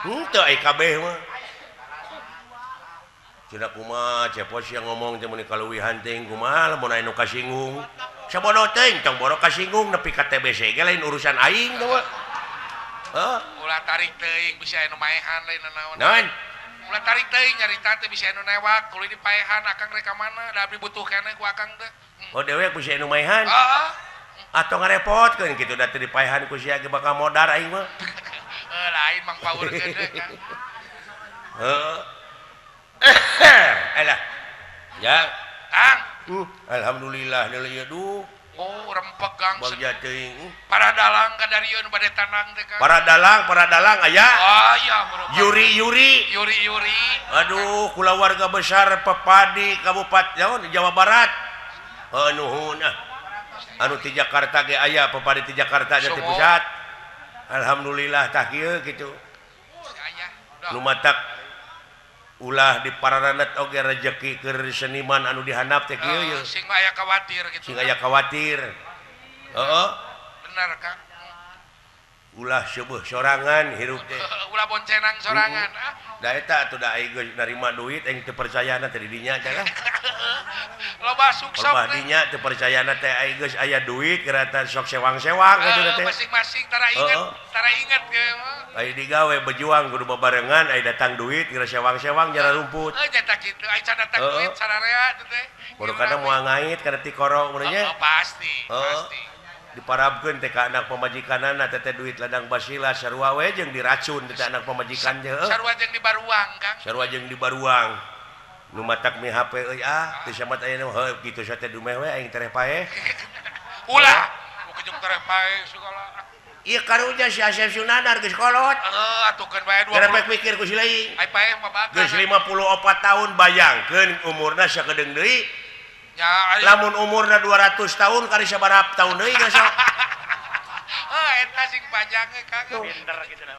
Henteu ai kabeh mah. Cenah kumaha cepos yang ngomong teh mun kaluwihan teuing kumaha lamun aya nu kasinggung. Sabodo teuing tong boro kasinggung nepi ka TBC ge lain urusan aing teh mah. Heuh. Ulah tarik teuing bisa aya nu maehan lain nanaon. Naon? Ulah tarik teuing nyarita teh bisa anu newak kulit dipaehan akang rek ka mana da abdi butuh keneh ku akang teh. Oh dewek bisa anu maehan. Heeh. Atau ngarepotkeun kitu da teu dipaehan ku sia ge bakal modar aing mah. Heuh lain mang paurkeun deui Kang. Heeh. Alah. Ya. Kang. Alhamdulillah deui ieu duh. Oh rempeg Kang. Bagja teuing. Para dalang ka darieun bade tanang teh Kang. Para dalang aya. Aya Yuri Yuri. Yuri Yuri. Aduh kulawarga besar Pepadi Kabupaten Jawa Barat. Heuh nuhun ah. Anu ti Jakarta ge aya Pepadi ti Jakarta nya ti pusat. Alhamdulillah tah kieu kitu. Nu matak ulah di pararanet oge rejeki keur seniman anu dihandap teh kieu ye. Sing aya khawatir kitu. Sing aya khawatir. Heeh. Bener Kang. Ulah seueuh sorangan hirup teh. Ulah boncenang sorangan ah. Da eta atuh da aing geus narima duit aing teu percayana teh di dinya teh lah. Loba sukses. Loba dinya teu percayana teh aing geus aya duit geratan sok sewang-sewang kitu teh. Masing-masing tara inget ge mah. Ai digawe berjuang kudu babarengan ai datang duit geura sewang-sewang jara rumput. Heuh nya kitu ai can datang duit sararea teh teh. Baru kadang moal ngait kana tikoro mun nya. Pasti, pasti. Diparabkeun teh ka anak pamajikanana teh teh duit ladang basila sarua we jeung diracun teh anak pamajikan teh. Sarua jeung dibaruang Kang. Sarua jeung dibaruang. Nu matak mi HP euy ah teu samat aya nu heuh kitu sa teh dumeh we aing tereh paeh. Ulah, nu kejung tereh paeh segala. Ieu karunya si Asep Sunandar geus kolot. Heuh atukeun bae 20. Garepek mikir ku si leuing. Ai paeh mah bakal. Geus 54 tahun bayangkeun umurna sakedeung deui. Ya, lamun umurna 200 tahun kari sabaraha tahun deui geus. Heuh eta sing panjang ge Kang. Pinter kitu.